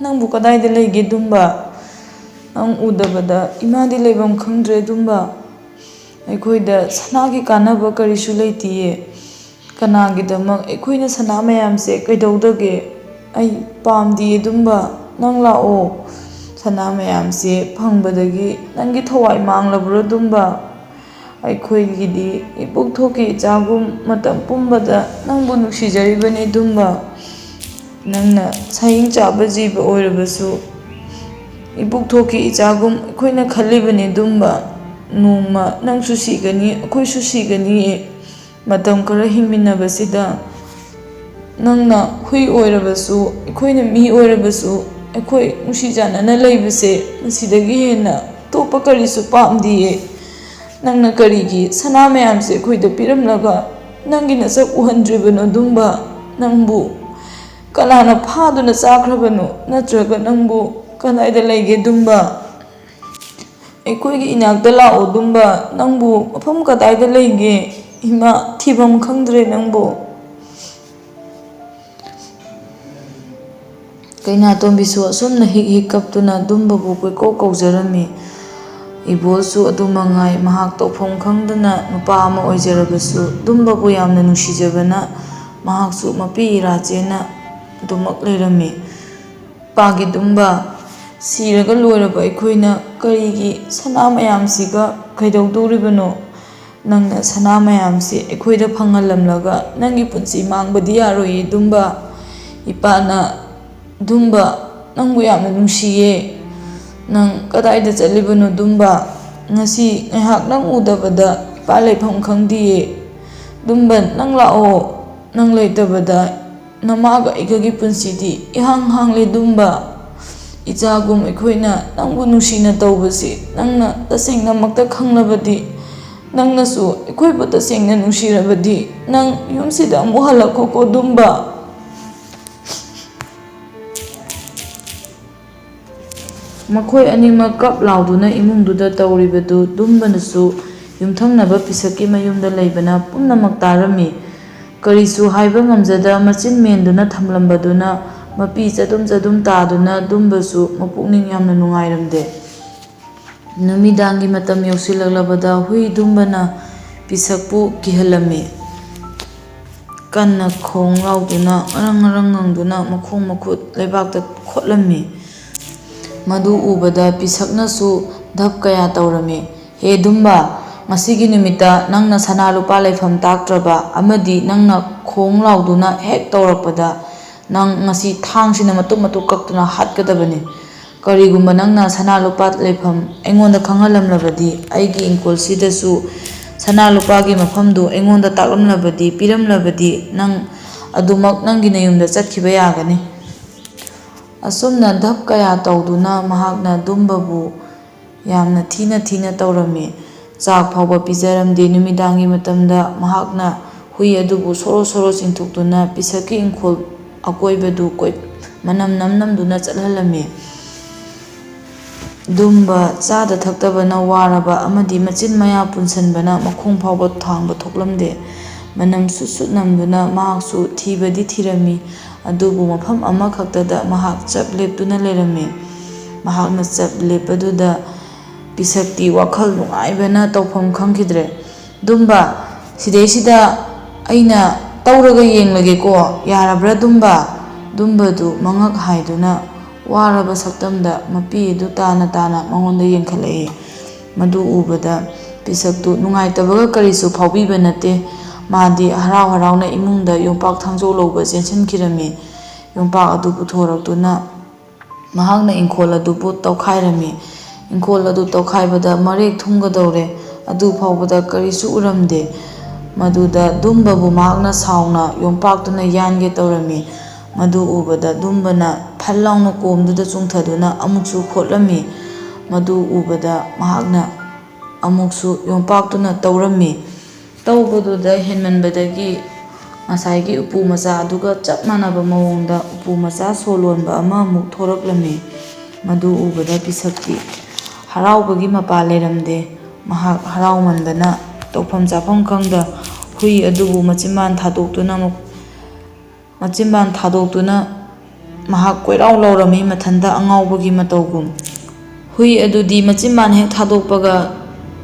ꯅꯪꯕꯨ ꯀꯗꯥꯏꯗ ꯂꯩꯒꯦ ꯗꯨꯝꯕ? ꯅꯪ ꯎꯗꯕꯗ ꯏꯃꯥꯗꯤ ꯂꯩꯐꯝ ꯈꯪꯗ꯭ꯔꯦ ꯗꯨꯝꯕ꯫ ꯑꯩꯈꯣꯏꯗ ꯁꯅꯥꯒꯤ ꯀꯥꯟꯅꯕ ꯀꯔꯤꯁꯨ ꯂꯩꯇꯤꯌꯦ꯫ ꯀꯅꯥꯒꯤꯗꯃꯛ ꯑꯩꯈꯣꯏꯅ ꯁꯅꯥ ꯃꯌꯥꯝꯁꯦ ꯀꯩꯗꯧꯗꯒꯦ? ꯑꯩ ꯄꯥꯝꯗꯤꯌꯦ ꯗꯨꯝꯕ꯫ ꯅꯪ ꯂꯥꯛꯑꯣ꯫ ꯁꯅꯥ ꯃꯌꯥꯝꯁꯦ ꯐꯪꯕꯗꯒꯤ ꯅꯪꯒꯤ ꯊꯋꯥꯏ ꯃꯥꯡꯂꯕ꯭ꯔꯣ ꯗꯨꯝꯕ? ꯑꯩꯈꯣꯏꯒꯤꯗꯤ ꯏꯄꯨꯛ ꯊꯣꯛꯀꯤ ꯏꯆꯥꯒꯨꯝ ꯃꯇꯝ ꯄꯨꯝꯕꯗ ꯅꯪꯕꯨ ꯅꯨꯡꯁꯤꯖꯔꯤꯕꯅꯤ ꯗꯨꯝꯕ꯫ ꯅꯪꯅ ꯁꯥꯍꯤꯡ ꯆꯥꯕ ꯖꯤꯕ ꯑꯣꯏꯔꯕꯁꯨ ꯏꯄꯨꯛ ꯊꯣꯛꯀꯤ ꯏꯆꯥꯒꯨꯝ ꯑꯩꯈꯣꯏꯅ ꯈꯜꯂꯤꯕꯅꯤ ꯗꯨꯝꯕ꯫ ꯅꯣꯡꯃ ꯅꯪꯁꯨ ꯁꯤꯒꯅꯤ, ꯑꯩꯈꯣꯏꯁꯨ ꯁꯤꯒꯅꯤꯌꯦ꯫ ꯃꯇꯝ ꯈꯔ ꯍꯤꯡꯃꯤꯟꯅꯕꯁꯤꯗ ꯅꯪꯅ ꯍꯨꯏ ꯑꯣꯏꯔꯕꯁꯨ, ꯑꯩꯈꯣꯏꯅ ꯃꯤ ꯑꯣꯏꯔꯕꯁꯨ, ꯑꯩꯈꯣꯏ ꯅꯨꯡꯁꯤ ꯆꯥꯟꯅꯅ ꯂꯩꯕꯁꯦ ꯃꯁꯤꯗꯒꯤ ꯍꯦꯟꯅ ꯑꯇꯣꯞꯄ ꯀꯔꯤꯁꯨ ꯄꯥꯝꯗꯤꯌꯦ꯫ ꯅꯪꯅ ꯀꯔꯤꯒꯤ ꯁꯅꯥ ꯃꯌꯥꯝꯁꯦ ꯑꯩꯈꯣꯏꯗ ꯄꯤꯔꯝꯂꯒ ꯅꯪꯒꯤ ꯅꯁꯛ ꯎꯍꯟꯗ꯭ꯔꯤꯕꯅꯣ ꯗꯨꯝꯕ? ꯅꯪꯕꯨ ꯀꯅꯥꯅ ꯐꯥꯗꯨꯅ ꯆꯥꯈ꯭ꯔꯕꯅꯣ? ꯅꯠꯇ꯭ꯔꯒ ꯅꯪꯕꯨ ꯀꯗꯥꯏꯗ ꯂꯩꯒꯦ ꯗꯨꯝꯕ? ꯑꯩꯈꯣꯏꯒꯤ ꯏꯅꯥꯛꯇ ꯂꯥꯛꯑꯣ ꯗꯨꯝꯕ꯫ ꯅꯪꯕꯨ ꯃꯐꯝ ꯀꯗꯥꯏꯗ ꯂꯩꯒꯦ? ꯏꯃꯥ, ꯊꯤꯐꯝ ꯈꯪꯗ꯭ꯔꯦ ꯅꯪꯕꯨ꯫ ꯀꯩꯅꯥꯇꯣꯝꯕꯤꯁꯨ ꯑꯁꯨꯝꯅ ꯍꯤꯛ ꯍꯤꯛ ꯀꯞꯇꯨꯅ ꯗꯨꯝꯕꯕꯨ ꯀꯣꯏꯀꯧ ꯀꯧꯖꯔꯝꯃꯤ꯫ ꯏꯕꯣꯜꯁꯨ ꯑꯗꯨ ꯃꯉꯥꯏ, ꯃꯍꯥꯛ ꯇꯧꯐꯝ ꯈꯪꯗꯅ ꯅꯨꯄꯥ ꯑꯃ ꯑꯣꯏꯖꯔꯕꯁꯨ ꯗꯨꯝꯕꯕꯨ ꯌꯥꯝꯅ ꯅꯨꯡꯁꯤꯖꯕꯅ ꯃꯍꯥꯛꯁꯨ ꯃꯄꯤ ꯏꯔꯥ ꯆꯦꯟꯅ ꯑꯗꯨꯃꯛ ꯂꯩꯔꯝꯃꯤ꯫ ꯄꯥꯒꯤ ꯗꯨꯝꯕ, ꯁꯤꯔꯒ ꯂꯣꯏꯔꯕ ꯑꯩꯈꯣꯏꯅ ꯀꯔꯤꯒꯤ ꯁꯅꯥ ꯃꯌꯥꯝꯁꯤꯒ ꯀꯩꯗꯧꯗꯧꯔꯤꯕꯅꯣ? ꯅꯪꯅ ꯁꯅꯥ ꯃꯌꯥꯝꯁꯤ ꯑꯩꯈꯣꯏꯗ ꯐꯪꯍꯜꯂꯝꯂꯒ ꯅꯪꯒꯤ ꯄꯨꯟꯁꯤ ꯃꯥꯡꯕꯗꯤ ꯌꯥꯔꯣꯏꯌꯦ ꯗꯨꯝꯕ꯫ ꯏꯄꯥꯅ ꯗꯨꯝꯕ, ꯅꯪꯕꯨ ꯌꯥꯝꯅ ꯅꯨꯡꯁꯤꯌꯦ꯫ ꯅꯪ ꯀꯗꯥꯏꯗ ꯆꯠꯂꯤꯕꯅꯣ ꯗꯨꯝꯕ? ꯉꯁꯤ ꯉꯥꯏꯍꯥꯛ ꯅꯪ ꯎꯗꯕꯗ ꯏꯄꯥ ꯂꯩꯐꯝ ꯈꯪꯗꯤꯌꯦ꯫ ꯗꯨꯝꯕ, ꯅꯪ ꯂꯥꯛꯑꯣ꯫ ꯅꯪ ꯂꯩꯇꯕꯗ ꯅꯃꯥꯒ ꯑꯩꯒꯒꯤ ꯄꯨꯟꯁꯤꯗꯤ ꯏꯍꯥꯡ ꯍꯥꯡꯂꯦ ꯗꯨꯝꯕ꯫ ꯏꯆꯥꯒꯨꯝ ꯑꯩꯈꯣꯏꯅ ꯅꯪꯕꯨ ꯅꯨꯡꯁꯤꯅ ꯇꯧꯕꯁꯤ ꯅꯪꯅ ꯇꯁꯦꯡꯅꯃꯛꯇ ꯈꯪꯂꯕꯗꯤ, ꯅꯪꯅꯁꯨ ꯑꯩꯈꯣꯏꯕꯨ ꯇꯁꯦꯡꯅ ꯅꯨꯡꯁꯤꯔꯕꯗꯤ, ꯅꯪ ꯌꯨꯝꯁꯤꯗ ꯑꯃꯨꯛ ꯍꯜꯂꯛꯈꯣꯀꯣ ꯗꯨꯝꯕ꯫ ꯃꯈꯣꯏ ꯑꯅꯤꯃꯛ ꯀꯞ ꯂꯥꯎꯗꯨꯅ ꯏꯃꯨꯡꯗꯨꯗ ꯇꯧꯔꯤꯕꯗꯨ ꯗꯨꯝꯕꯅꯁꯨ ꯌꯨꯝꯊꯪꯅꯕ ꯄꯤꯁꯛꯀꯤ ꯃꯌꯨꯝꯗ ꯂꯩꯕꯅ ꯄꯨꯝꯅꯃꯛ ꯇꯥꯔꯝꯃꯤ꯫ ꯀꯔꯤꯁꯨ ꯍꯥꯏꯕ ꯉꯝꯖꯗ ꯃꯆꯤꯟ ꯃꯦꯟꯗꯨꯅ ꯊꯝꯂꯝꯕꯗꯨꯅ ꯃꯄꯤ ꯆꯗꯨꯝ ꯆꯗꯨꯝ ꯇꯥꯗꯨꯅ ꯗꯨꯝꯕꯁꯨ ꯃꯄꯨꯛꯅꯤꯡ ꯌꯥꯝꯅ ꯅꯨꯡꯉꯥꯏꯔꯝꯗꯦ꯫ ꯅꯨꯃꯤꯗꯥꯡꯒꯤ ꯃꯇꯝ ꯌꯧꯁꯤꯜꯂꯛꯂꯕꯗ ꯍꯨꯏ ꯗꯨꯝꯕꯅ ꯄꯤꯁꯛꯄꯨ ꯀꯤꯍꯜꯂꯝꯃꯤ꯫ ꯀꯟꯅ ꯈꯣꯡ ꯂꯥꯎꯗꯨꯅ, ꯉꯔꯪ ꯉꯔꯪ ꯉꯪꯗꯨꯅ ꯃꯈꯣꯡ ꯃꯈꯨꯠ ꯂꯩꯕꯥꯛꯇ ꯈꯣꯠꯂꯝꯃꯤ꯫ ꯃꯗꯨ ꯎꯕꯗ ꯄꯤꯁꯛꯅꯁꯨ ꯙꯞ ꯀꯌꯥ ꯇꯧꯔꯝꯃꯤ꯫ "ꯍꯦ ꯗꯨꯝꯕ, ꯉꯁꯤꯒꯤ ꯅꯨꯃꯤꯠꯇ ꯅꯪꯅ ꯁꯅꯥ ꯂꯨꯄꯥ ꯂꯩꯐꯝ ꯇꯥꯛꯇ꯭ꯔꯕ ꯑꯃꯗꯤ ꯅꯪꯅ ꯈꯣꯡ ꯂꯥꯎꯗꯨꯅ ꯍꯦꯛ ꯇꯧꯔꯛꯄꯗ ꯅꯪ ꯉꯁꯤ ꯊꯥꯡꯁꯤꯅ ꯃꯇꯨꯝ ꯃꯇꯨꯝ ꯀꯛꯇꯨꯅ ꯍꯥꯠꯀꯗꯕꯅꯤ꯫ ꯀꯔꯤꯒꯨꯝꯕ ꯅꯪꯅ ꯁꯅꯥ ꯂꯨꯄꯥ ꯂꯩꯐꯝ ꯑꯩꯉꯣꯟꯗ ꯈꯪꯍꯜꯂꯝꯂꯕꯗꯤ, ꯑꯩꯒꯤ ꯏꯪꯈꯣꯜꯁꯤꯗꯁꯨ ꯁꯅꯥ ꯂꯨꯄꯥꯒꯤ ꯃꯐꯝꯗꯨ ꯑꯩꯉꯣꯟꯗ ꯇꯥꯛꯂꯝꯂꯕꯗꯤ, ꯄꯤꯔꯝꯂꯕꯗꯤ, ꯅꯪ ꯑꯗꯨꯃꯛ ꯅꯪꯒꯤ ꯅꯌꯨꯝꯗ ꯆꯠꯈꯤꯕ ꯌꯥꯒꯅꯤ꯫ ꯑꯁꯨꯝꯅ ꯙꯞ ꯀꯌꯥ ꯇꯧꯗꯨꯅ ꯃꯍꯥꯛꯅ ꯗꯨꯝꯕꯕꯨ ꯌꯥꯝꯅ ꯊꯤꯅ ꯊꯤꯅ ꯇꯧꯔꯝꯃꯤ꯫ ꯆꯥꯛ ꯐꯥꯎꯕ ꯄꯤꯖꯔꯝꯗꯦ꯫ ꯅꯨꯃꯤꯗꯥꯡꯒꯤ ꯃꯇꯝꯗ ꯃꯍꯥꯛꯅ ꯍꯨꯏ ꯑꯗꯨꯕꯨ ꯁꯣꯔꯣ ꯁꯣꯔꯣ ꯆꯤꯡꯊꯣꯛꯇꯨꯅ ꯄꯤꯁꯛꯀꯤ ꯏꯪꯈꯣꯜ ꯑꯀꯣꯏꯕꯗꯨ ꯀꯣꯏ-, ꯃꯅꯝ ꯅꯝ ꯅꯝꯗꯨꯅ ꯆꯠꯍꯜꯂꯝꯃꯤ꯫ ꯗꯨꯝꯕ ꯆꯥꯗ ꯊꯛꯇꯕꯅ ꯋꯥꯔꯕ ꯑꯃꯗꯤ ꯃꯆꯤꯟ ꯃꯌꯥ ꯄꯨꯟꯁꯟꯕꯅ ꯃꯈꯣꯡ ꯐꯥꯎꯕ ꯊꯥꯡꯕ ꯊꯣꯛꯂꯝꯗꯦ꯫ ꯃꯅꯝ ꯁꯨꯠ ꯁꯨꯠ ꯅꯝꯗꯨꯅ ꯃꯍꯥꯛꯁꯨ ꯊꯤꯕꯗꯤ ꯊꯤꯔꯝꯃꯤ, ꯑꯗꯨꯕꯨ ꯃꯐꯝ ꯑꯃꯈꯛꯇꯗ ꯃꯍꯥꯛ ꯆꯞ ꯂꯦꯞꯇꯨꯅ ꯂꯩꯔꯝꯃꯤ꯫ ꯃꯍꯥꯛꯅ ꯆꯞ ꯂꯦꯞꯄꯗꯨꯗ ꯄꯤꯁꯛꯇꯤ ꯋꯥꯈꯜ ꯅꯨꯡꯉꯥꯏꯕꯅ ꯇꯧꯐꯝ ꯈꯪꯈꯤꯗ꯭ꯔꯦ꯫ "ꯗꯨꯝꯕ, ꯁꯤꯗꯩꯁꯤꯗ ꯑꯩꯅ ꯇꯧꯔꯒ ꯌꯦꯡꯂꯒꯦꯀꯣ, ꯌꯥꯔꯕ꯭ꯔꯥ ꯗꯨꯝꯕ?" ꯗꯨꯝꯕꯗꯨ ꯃꯉꯛ ꯍꯥꯏꯗꯨꯅ ꯋꯥꯔꯕ ꯁꯛꯇꯝꯗ ꯃꯄꯤ ꯑꯗꯨ ꯇꯥꯅ ꯇꯥꯅ ꯃꯉꯣꯟꯗ ꯌꯦꯡꯈꯠꯂꯛꯏ꯫ ꯃꯗꯨ ꯎꯕꯗ ꯄꯤꯁꯛꯇꯨ ꯅꯨꯡꯉꯥꯏꯇꯕꯒ ꯀꯔꯤꯁꯨ ꯐꯥꯎꯕꯤꯕ ꯅꯠꯇꯦ꯫ ꯃꯥꯗꯤ ꯍꯔꯥꯎ ꯍꯔꯥꯎꯅ ꯏꯃꯨꯡꯗ ꯌꯣꯝꯄꯥꯛ ꯊꯥꯡꯖꯧ ꯂꯧꯕ ꯆꯦꯟꯁꯤꯟꯈꯤꯔꯝꯃꯤ꯫ ꯌꯣꯝꯄꯥꯛ ꯑꯗꯨ ꯄꯨꯊꯣꯔꯛꯇꯨꯅ ꯃꯍꯥꯛꯅ ꯏꯪꯈꯣꯜ ꯑꯗꯨꯕꯨ ꯇꯧꯈꯥꯏꯔꯝꯃꯤ꯫ ꯏꯪꯈꯣꯜ ꯑꯗꯨ ꯇꯧꯈꯥꯏꯕꯗ ꯃꯔꯦꯛ ꯊꯨꯝꯒꯗꯧꯔꯦ꯫ ꯑꯗꯨ ꯐꯥꯎꯕꯗ ꯀꯔꯤꯁꯨ ꯎꯔꯝꯗꯦ꯫ ꯃꯗꯨꯗ ꯗꯨꯝꯕꯕꯨ ꯃꯍꯥꯛꯅ ꯁꯥꯎꯅ ꯌꯣꯝꯄꯥꯛꯇꯨꯅ ꯌꯥꯟꯒꯦ ꯇꯧꯔꯝꯃꯤ꯫ ꯃꯗꯨ ꯎꯕꯗ ꯗꯨꯝꯕꯅ ꯐꯠ ꯂꯥꯎꯅ ꯀꯣꯝꯗꯨꯗ ꯆꯣꯡꯊꯗꯨꯅ ꯑꯃꯨꯛꯁꯨ ꯈꯣꯠꯂꯝꯃꯤ꯫ ꯃꯗꯨ ꯎꯕꯗ ꯃꯍꯥꯛꯅ ꯑꯃꯨꯛꯁꯨ ꯌꯣꯝꯄꯥꯛꯇꯨꯅ ꯇꯧꯔꯝꯃꯤ꯫ ꯇꯧꯕꯗꯨꯗ ꯍꯦꯟꯃꯟꯕꯗꯒꯤ ꯉꯁꯥꯏꯒꯤ ꯎꯄꯨ ꯃꯆꯥ ꯑꯗꯨꯒ ꯆꯞ ꯃꯥꯟꯅꯕ ꯃꯑꯣꯡꯗ ꯎꯄꯨ ꯃꯆꯥ ꯁꯣ ꯂꯣꯟꯕ ꯑꯃꯃꯨꯛ ꯊꯣꯔꯛꯂꯝꯃꯤ꯫ ꯃꯗꯨ ꯎꯕꯗ ꯄꯤꯁꯛꯇꯤ ꯍꯔꯥꯎꯕꯒꯤ ꯃꯄꯥ ꯂꯩꯔꯝꯗꯦ꯫ ꯃꯍꯥꯛ ꯍꯔꯥꯎꯃꯟꯗꯅ ꯇꯧꯐꯝ ꯆꯥꯐꯝ ꯈꯪꯗ ꯍꯨꯏ ꯑꯗꯨꯕꯨ ꯃꯆꯤꯟꯕꯥꯟ ꯊꯥꯗꯣꯛꯇꯨꯅ ꯃ-, ꯃꯆꯤꯟꯕꯥꯟ ꯊꯥꯗꯣꯛꯇꯨꯅ ꯃꯍꯥꯛ ꯀꯣꯏꯔꯥꯎ ꯂꯥꯎꯔꯝꯃꯤ, ꯃꯊꯟꯇ ꯑꯉꯥꯎꯕꯒꯤ ꯃꯇꯧꯒꯨꯝ꯫ ꯍꯨꯏ ꯑꯗꯨꯗꯤ ꯃꯆꯤꯟꯕꯥꯟ ꯍꯦꯛ ꯊꯥꯗꯣꯛꯄꯒ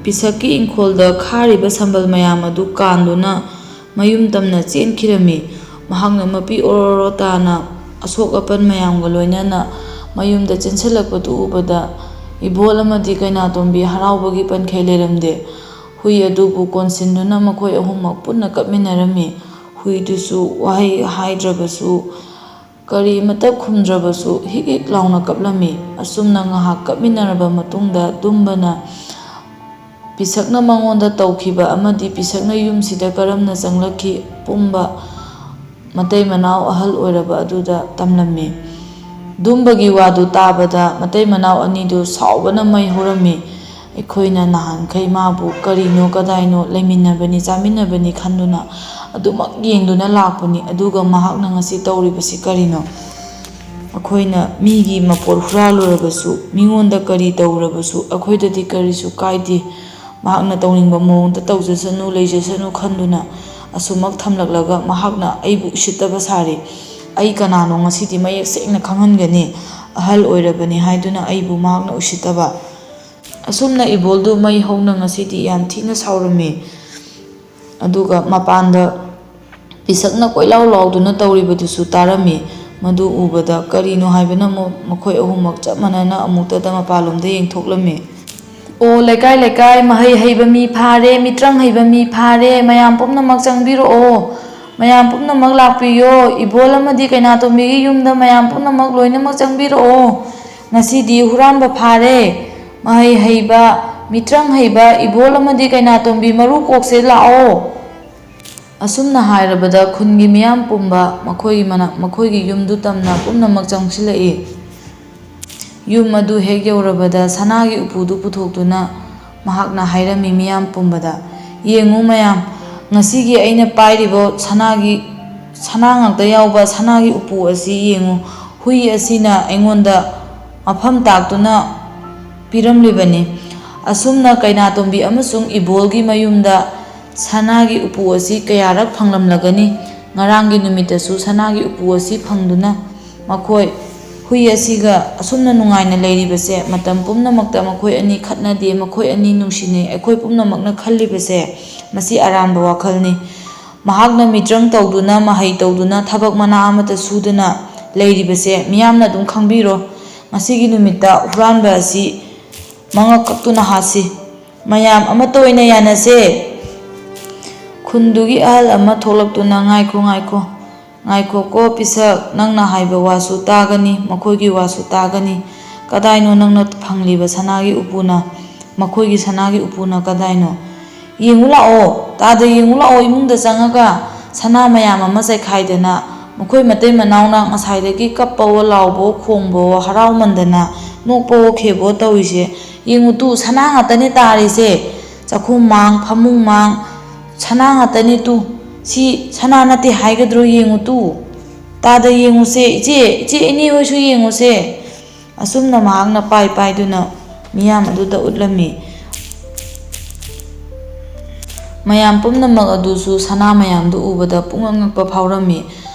ꯄꯤꯁꯛꯀꯤ ꯏꯪꯈꯣꯜꯗ ꯈꯥꯔꯤꯕ ꯁꯝꯕꯜ ꯃꯌꯥꯝ ꯑꯗꯨ ꯀꯥꯟꯗꯨꯅ ꯃꯌꯨꯝ ꯇꯝꯅ ꯆꯦꯟꯈꯤꯔꯝꯃꯤ꯫ ꯃꯍꯥꯛꯅ ꯃꯄꯤ ꯑꯣꯔꯣꯔꯣ ꯇꯥꯅ ꯑꯁꯣꯛ ꯑꯄꯟ ꯃꯌꯥꯝꯒ ꯂꯣꯏꯅꯅ ꯃꯌꯨꯝꯗ ꯆꯦꯟꯁꯤꯜꯂꯛꯄꯗꯨ ꯎꯕꯗ ꯏꯕꯣꯜ ꯑꯃꯗꯤ ꯀꯩꯅꯥꯇꯣꯝꯕꯤ ꯍꯔꯥꯎꯕꯒꯤ ꯄꯟꯈꯩ ꯂꯩꯔꯝꯗꯦ꯫ ꯍꯨꯏ ꯑꯗꯨꯕꯨ ꯀꯣꯟꯁꯤꯟꯗꯨꯅ ꯃꯈꯣꯏ ꯑꯍꯨꯝꯃꯛ ꯄꯨꯟꯅ ꯀꯞꯃꯤꯟꯅꯔꯝꯃꯤ꯫ ꯍꯨꯏꯗꯨꯁꯨ ꯋꯥꯍꯩ ꯍꯥꯏꯗ꯭ꯔꯕꯁꯨ ꯀꯔꯤꯃꯇ ꯈꯨꯝꯗ꯭ꯔꯕꯁꯨ ꯍꯤꯛ ꯍꯤꯛ ꯂꯥꯎꯅ ꯀꯞꯂꯝꯃꯤ꯫ ꯑꯁꯨꯝꯅ ꯉꯥꯏꯍꯥꯛ ꯀꯞꯃꯤꯟꯅꯔꯕ ꯃꯇꯨꯡꯗ ꯗꯨꯝꯕꯅ ꯄꯤꯁꯛꯅ ꯃꯉꯣꯟꯗ ꯇꯧꯈꯤꯕ ꯑꯃꯗꯤ ꯄꯤꯁꯛꯅ ꯌꯨꯝꯁꯤꯗ ꯀꯔꯝꯅ ꯆꯪꯂꯛꯈꯤ ꯄꯨꯝꯕ ꯃꯇꯩ ꯃꯅꯥꯎ ꯑꯍꯜ ꯑꯣꯏꯔꯕ ꯑꯗꯨꯗ ꯇꯝꯂꯝꯃꯤ꯫ ꯗꯨꯝꯕꯒꯤ ꯋꯥꯗꯨ ꯇꯥꯕꯗ ꯃꯇꯩ ꯃꯅꯥꯎ ꯑꯅꯤꯗꯨ ꯁꯥꯎꯕꯅ ꯃꯩ ꯍꯧꯔꯝꯃꯤ꯫ ꯑꯩꯈꯣꯏꯅ ꯅꯍꯥꯟꯈꯩ ꯃꯥꯕꯨ ꯀꯔꯤꯅꯣ ꯀꯗꯥꯏꯅꯣ ꯂꯩꯃꯤꯟꯅꯕꯅꯤ ꯆꯥꯃꯤꯟꯅꯕꯅꯤ ꯈꯟꯗꯨꯅ ꯑꯗꯨꯃꯛ ꯌꯦꯡꯗꯨꯅ ꯂꯥꯛꯄꯅꯤ, ꯑꯗꯨꯒ ꯃꯍꯥꯛꯅ ꯉꯁꯤ ꯇꯧꯔꯤꯕꯁꯤ ꯀꯔꯤꯅꯣ? ꯑꯩꯈꯣꯏꯅ ꯃꯤꯒꯤ ꯃꯄꯣꯠ ꯍꯨꯔꯥꯜꯂꯨꯔꯕꯁꯨ, ꯃꯤꯉꯣꯟꯗ ꯀꯔꯤ ꯇꯧꯔꯕꯁꯨ ꯑꯩꯈꯣꯏꯗꯗꯤ ꯀꯔꯤꯁꯨ ꯀꯥꯏꯗꯦ꯫ ꯃꯍꯥꯛꯅ ꯇꯧꯅꯤꯡꯕ ꯃꯑꯣꯡꯗ ꯇꯧꯖꯁꯅꯨ, ꯂꯩꯖꯁꯅꯨ ꯈꯟꯗꯨꯅ ꯑꯁꯨꯃꯛ ꯊꯝꯂꯛꯂꯒ ꯃꯍꯥꯛꯅ ꯑꯩꯕꯨ ꯎꯁꯤꯠꯇꯕ ꯁꯥꯔꯤ꯫ ꯑꯩ ꯀꯅꯥꯅꯣ ꯉꯁꯤꯗꯤ ꯃꯌꯦꯛ ꯁꯦꯡꯅ ꯈꯪꯍꯟꯒꯅꯤ꯫ ꯑꯍꯜ ꯑꯣꯏꯔꯕꯅꯤ ꯍꯥꯏꯗꯨꯅ ꯑꯩꯕꯨ ꯃꯍꯥꯛꯅ ꯎꯁꯤꯠꯇꯕ꯫ ꯑꯁꯨꯝꯅ ꯏꯕꯣꯜꯗꯨ ꯃꯩ ꯍꯧꯅ ꯉꯁꯤꯗꯤ ꯌꯥꯝ ꯊꯤꯅ ꯁꯥꯎꯔꯝꯃꯤ꯫ ꯑꯗꯨꯒ ꯃꯄꯥꯟꯗ ꯄꯤꯁꯛꯅ ꯀꯣꯏꯂꯥꯎ ꯂꯥꯎꯗꯨꯅ ꯇꯧꯔꯤꯕꯗꯨꯁꯨ ꯇꯥꯔꯝꯃꯤ꯫ ꯃꯗꯨ ꯎꯕꯗ ꯀꯔꯤꯅꯣ ꯍꯥꯏꯕꯅ ꯃꯈꯣꯏ ꯑꯍꯨꯝꯃꯛ ꯆꯞ ꯃꯥꯟꯅꯅ ꯑꯃꯨꯛꯇꯗ ꯃꯄꯥꯟꯂꯣꯝꯗ ꯌꯦꯡꯊꯣꯛꯂꯝꯃꯤ꯫ "ꯑꯣ, ꯂꯩꯀꯥꯏ ꯂꯩꯀꯥꯏ, ꯃꯍꯩ ꯍꯩꯕ ꯃꯤ ꯐꯥꯔꯦ, ꯃꯤꯇ꯭ꯔꯪ ꯍꯩꯕ ꯃꯤ ꯐꯥꯔꯦ, ꯃꯌꯥꯝ ꯄꯨꯝꯅꯃꯛ ꯆꯪꯕꯤꯔꯛꯑꯣ, ꯃꯌꯥꯝ ꯄꯨꯝꯅꯃꯛ ꯂꯥꯛꯄꯤꯌꯣ, ꯏꯕꯣꯜ ꯑꯃꯗꯤ ꯀꯩꯅꯥꯇꯣꯝꯕꯤꯒꯤ ꯌꯨꯝꯗ ꯃꯌꯥꯝ ꯄꯨꯝꯅꯃꯛ ꯂꯣꯏꯅꯃꯛ ꯆꯪꯕꯤꯔꯛꯑꯣ, ꯉꯁꯤꯗꯤ ꯍꯨꯔꯥꯟꯕ ꯐꯥꯔꯦ, ꯃꯍꯩ ꯍꯩꯕ, ꯃꯤꯇ꯭ꯔꯪ ꯍꯩꯕ, ꯏꯕꯣꯜ ꯑꯃꯗꯤ ꯀꯩꯅꯥꯇꯣꯝꯕꯤ ꯃꯔꯨ ꯀꯣꯛꯁꯦ ꯂꯥꯛꯑꯣ"꯫ ꯑꯁꯨꯝꯅ ꯍꯥꯏꯔꯕꯗ ꯈꯨꯟꯒꯤ ꯃꯤꯌꯥꯝ ꯄꯨꯝꯕ ꯃꯈꯣꯏꯒꯤ ꯃꯅꯥꯛ, ꯃꯈꯣꯏꯒꯤ ꯌꯨꯝꯗꯨ ꯇꯝꯅ ꯄꯨꯝꯅꯃꯛ ꯆꯪꯁꯤꯜꯂꯛꯏ꯫ ꯌꯨꯝ ꯑꯗꯨ ꯍꯦꯛ ꯌꯧꯔꯕꯗ ꯁꯅꯥꯒꯤ ꯎꯄꯨꯗꯨ ꯄꯨꯊꯣꯛꯇꯨꯅ ꯃꯍꯥꯛꯅ ꯍꯥꯏꯔꯝꯃꯤ ꯃꯤꯌꯥꯝ ꯄꯨꯝꯕꯗ, "ꯌꯦꯡꯉꯨ ꯃꯌꯥꯝ, ꯉꯁꯤꯒꯤ ꯑꯩꯅ ꯄꯥꯏꯔꯤꯕ ꯁꯅꯥꯒꯤ, ꯁꯅꯥ ꯉꯥꯛꯇ ꯌꯥꯎꯕ ꯁꯅꯥꯒꯤ ꯎꯄꯨ ꯑꯁꯤ ꯌꯦꯡꯉꯨ꯫ ꯍꯨꯏ ꯑꯁꯤꯅ ꯑꯩꯉꯣꯟꯗ ꯃꯐꯝ ꯇꯥꯛꯇꯨꯅ ꯄꯤꯔꯝꯂꯤꯕꯅꯤ"꯫ ꯑꯁꯨꯝꯅ ꯀꯩꯅꯥꯇꯣꯝꯕꯤ ꯑꯃꯁꯨꯡ ꯏꯕꯣꯜꯒꯤ ꯃꯌꯨꯝꯗ ꯁꯅꯥꯒꯤ ꯎꯄꯨ ꯑꯁꯤ ꯀꯌꯥꯔꯛ ꯐꯪꯂꯝꯂꯒꯅꯤ? ꯉꯔꯥꯡꯒꯤ ꯅꯨꯃꯤꯠꯇꯁꯨ ꯁꯅꯥꯒꯤ ꯎꯄꯨ ꯑꯁꯤ ꯐꯪꯗꯨꯅ ꯃꯈꯣꯏ ꯍꯨꯏ ꯑꯁꯤꯒ ꯑꯁꯨꯝꯅ ꯅꯨꯡꯉꯥꯏꯅ ꯂꯩꯔꯤꯕꯁꯦ, ꯃꯇꯝ ꯄꯨꯝꯅꯃꯛꯇ ꯃꯈꯣꯏ ꯑꯅꯤ ꯈꯠꯅꯗꯦ, ꯃꯈꯣꯏ ꯑꯅꯤ ꯅꯨꯡꯁꯤꯅꯩ, ꯑꯩꯈꯣꯏ ꯄꯨꯝꯅꯃꯛꯅ ꯈꯜꯂꯤꯕꯁꯦ, ꯃꯁꯤ ꯑꯔꯥꯟꯕ ꯋꯥꯈꯜꯅꯤ꯫ ꯃꯍꯥꯛꯅ ꯃꯤꯇ꯭ꯔꯪ ꯇꯧꯗꯨꯅ, ꯃꯍꯩ ꯇꯧꯗꯨꯅ, ꯊꯕꯛ ꯃꯅꯥ ꯑꯃꯠꯇ ꯁꯨꯗꯅ ꯂꯩꯔꯤꯕꯁꯦ ꯃꯤꯌꯥꯝꯅ ꯑꯗꯨꯝ ꯈꯪꯕꯤꯔꯣ꯫ ꯉꯁꯤꯒꯤ ꯅꯨꯃꯤꯠꯇ ꯍꯨꯔꯥꯟꯕ ꯑꯁꯤ ꯃꯉꯛ ꯀꯛꯇꯨꯅ ꯍꯥꯠꯁꯤ꯫ ꯃꯌꯥꯝ ꯑꯃꯠꯇ ꯑꯣꯏꯅ ꯌꯥꯅꯁꯦ꯫ ꯈꯨꯟꯗꯨꯒꯤ ꯑꯍꯜ ꯑꯃ ꯊꯣꯛꯂꯛꯇꯨꯅ, "ꯉꯥꯏꯈꯣ, ꯉꯥꯏꯈꯣ, "ꯉꯥꯏꯈꯣꯀꯣ ꯄꯤꯁꯛ, ꯅꯪꯅ ꯍꯥꯏꯕ ꯋꯥꯁꯨ ꯇꯥꯒꯅꯤ, ꯃꯈꯣꯏꯒꯤ ꯋꯥꯁꯨ ꯇꯥꯒꯅꯤ꯫ ꯀꯗꯥꯏꯅꯣ ꯅꯪꯅ ꯐꯪꯂꯤꯕ ꯁꯅꯥꯒꯤ ꯎꯄꯨꯅ? ꯃꯈꯣꯏꯒꯤ ꯁꯅꯥꯒꯤ ꯎꯄꯨꯅ ꯀꯗꯥꯏꯅꯣ? ꯌꯦꯡꯉꯨ ꯂꯥꯛꯑꯣ, ꯇꯥꯗ ꯌꯦꯡꯉꯨ ꯂꯥꯛꯑꯣ, ꯏꯃꯨꯡꯗ ꯆꯪꯉꯒ ꯁꯅꯥ ꯃꯌꯥꯝ ꯑꯃ ꯆꯥꯏꯈꯥꯏꯗꯅ, ꯃꯈꯣꯏ ꯃꯇꯩ ꯃꯅꯥꯎꯅ ꯉꯁꯥꯏꯗꯒꯤ ꯀꯞꯄꯋꯣ ꯂꯥꯎꯕꯋꯣ ꯈꯣꯡꯕꯋꯣ ꯍꯔꯥꯎꯃꯟꯗꯅ ꯅꯣꯛꯄꯋꯣ ꯈꯦꯕꯋꯣ ꯇꯧꯔꯤꯁꯦ꯫ ꯌꯦꯡꯉꯨ ꯇꯨ, ꯁꯅꯥ ꯉꯥꯛꯇꯅꯦ ꯇꯥꯔꯤꯁꯦ꯫ ꯆꯥꯛꯈꯨꯝ ꯃꯥꯡ, ꯐꯃꯨꯡ ꯃꯥꯡ, ꯁꯅꯥ ꯉꯥꯛꯇꯅꯦ ꯇꯨ꯫ ꯁꯤ ꯁꯅꯥ ꯅꯠꯇꯦ ꯍꯥꯏꯒꯗ꯭ꯔꯣ? ꯌꯦꯡꯉꯨ ꯇꯨ꯫ ꯇꯥꯗ ꯌꯦꯡꯉꯨꯁꯦ, ꯏꯆꯦ, ꯏꯆꯦ, ꯏꯅꯦ ꯍꯣꯏꯁꯨ ꯌꯦꯡꯉꯨꯁꯦ꯫" ꯑꯁꯨꯝꯅ ꯃꯍꯥꯛꯅ ꯄꯥꯏ ꯄꯥꯏꯗꯨꯅ ꯃꯤꯌꯥꯝ ꯑꯗꯨꯗ ꯎꯠꯂꯝꯃꯤ꯫ ꯃꯌꯥꯝ ꯄꯨꯝꯅꯃꯛ ꯑꯗꯨꯁꯨ ꯁꯅꯥ ꯃꯌꯥꯝꯗꯨ ꯎꯕꯗ ꯄꯨꯡꯉꯛ ꯉꯛꯄ ꯐꯥꯎꯔꯝꯃꯤ꯫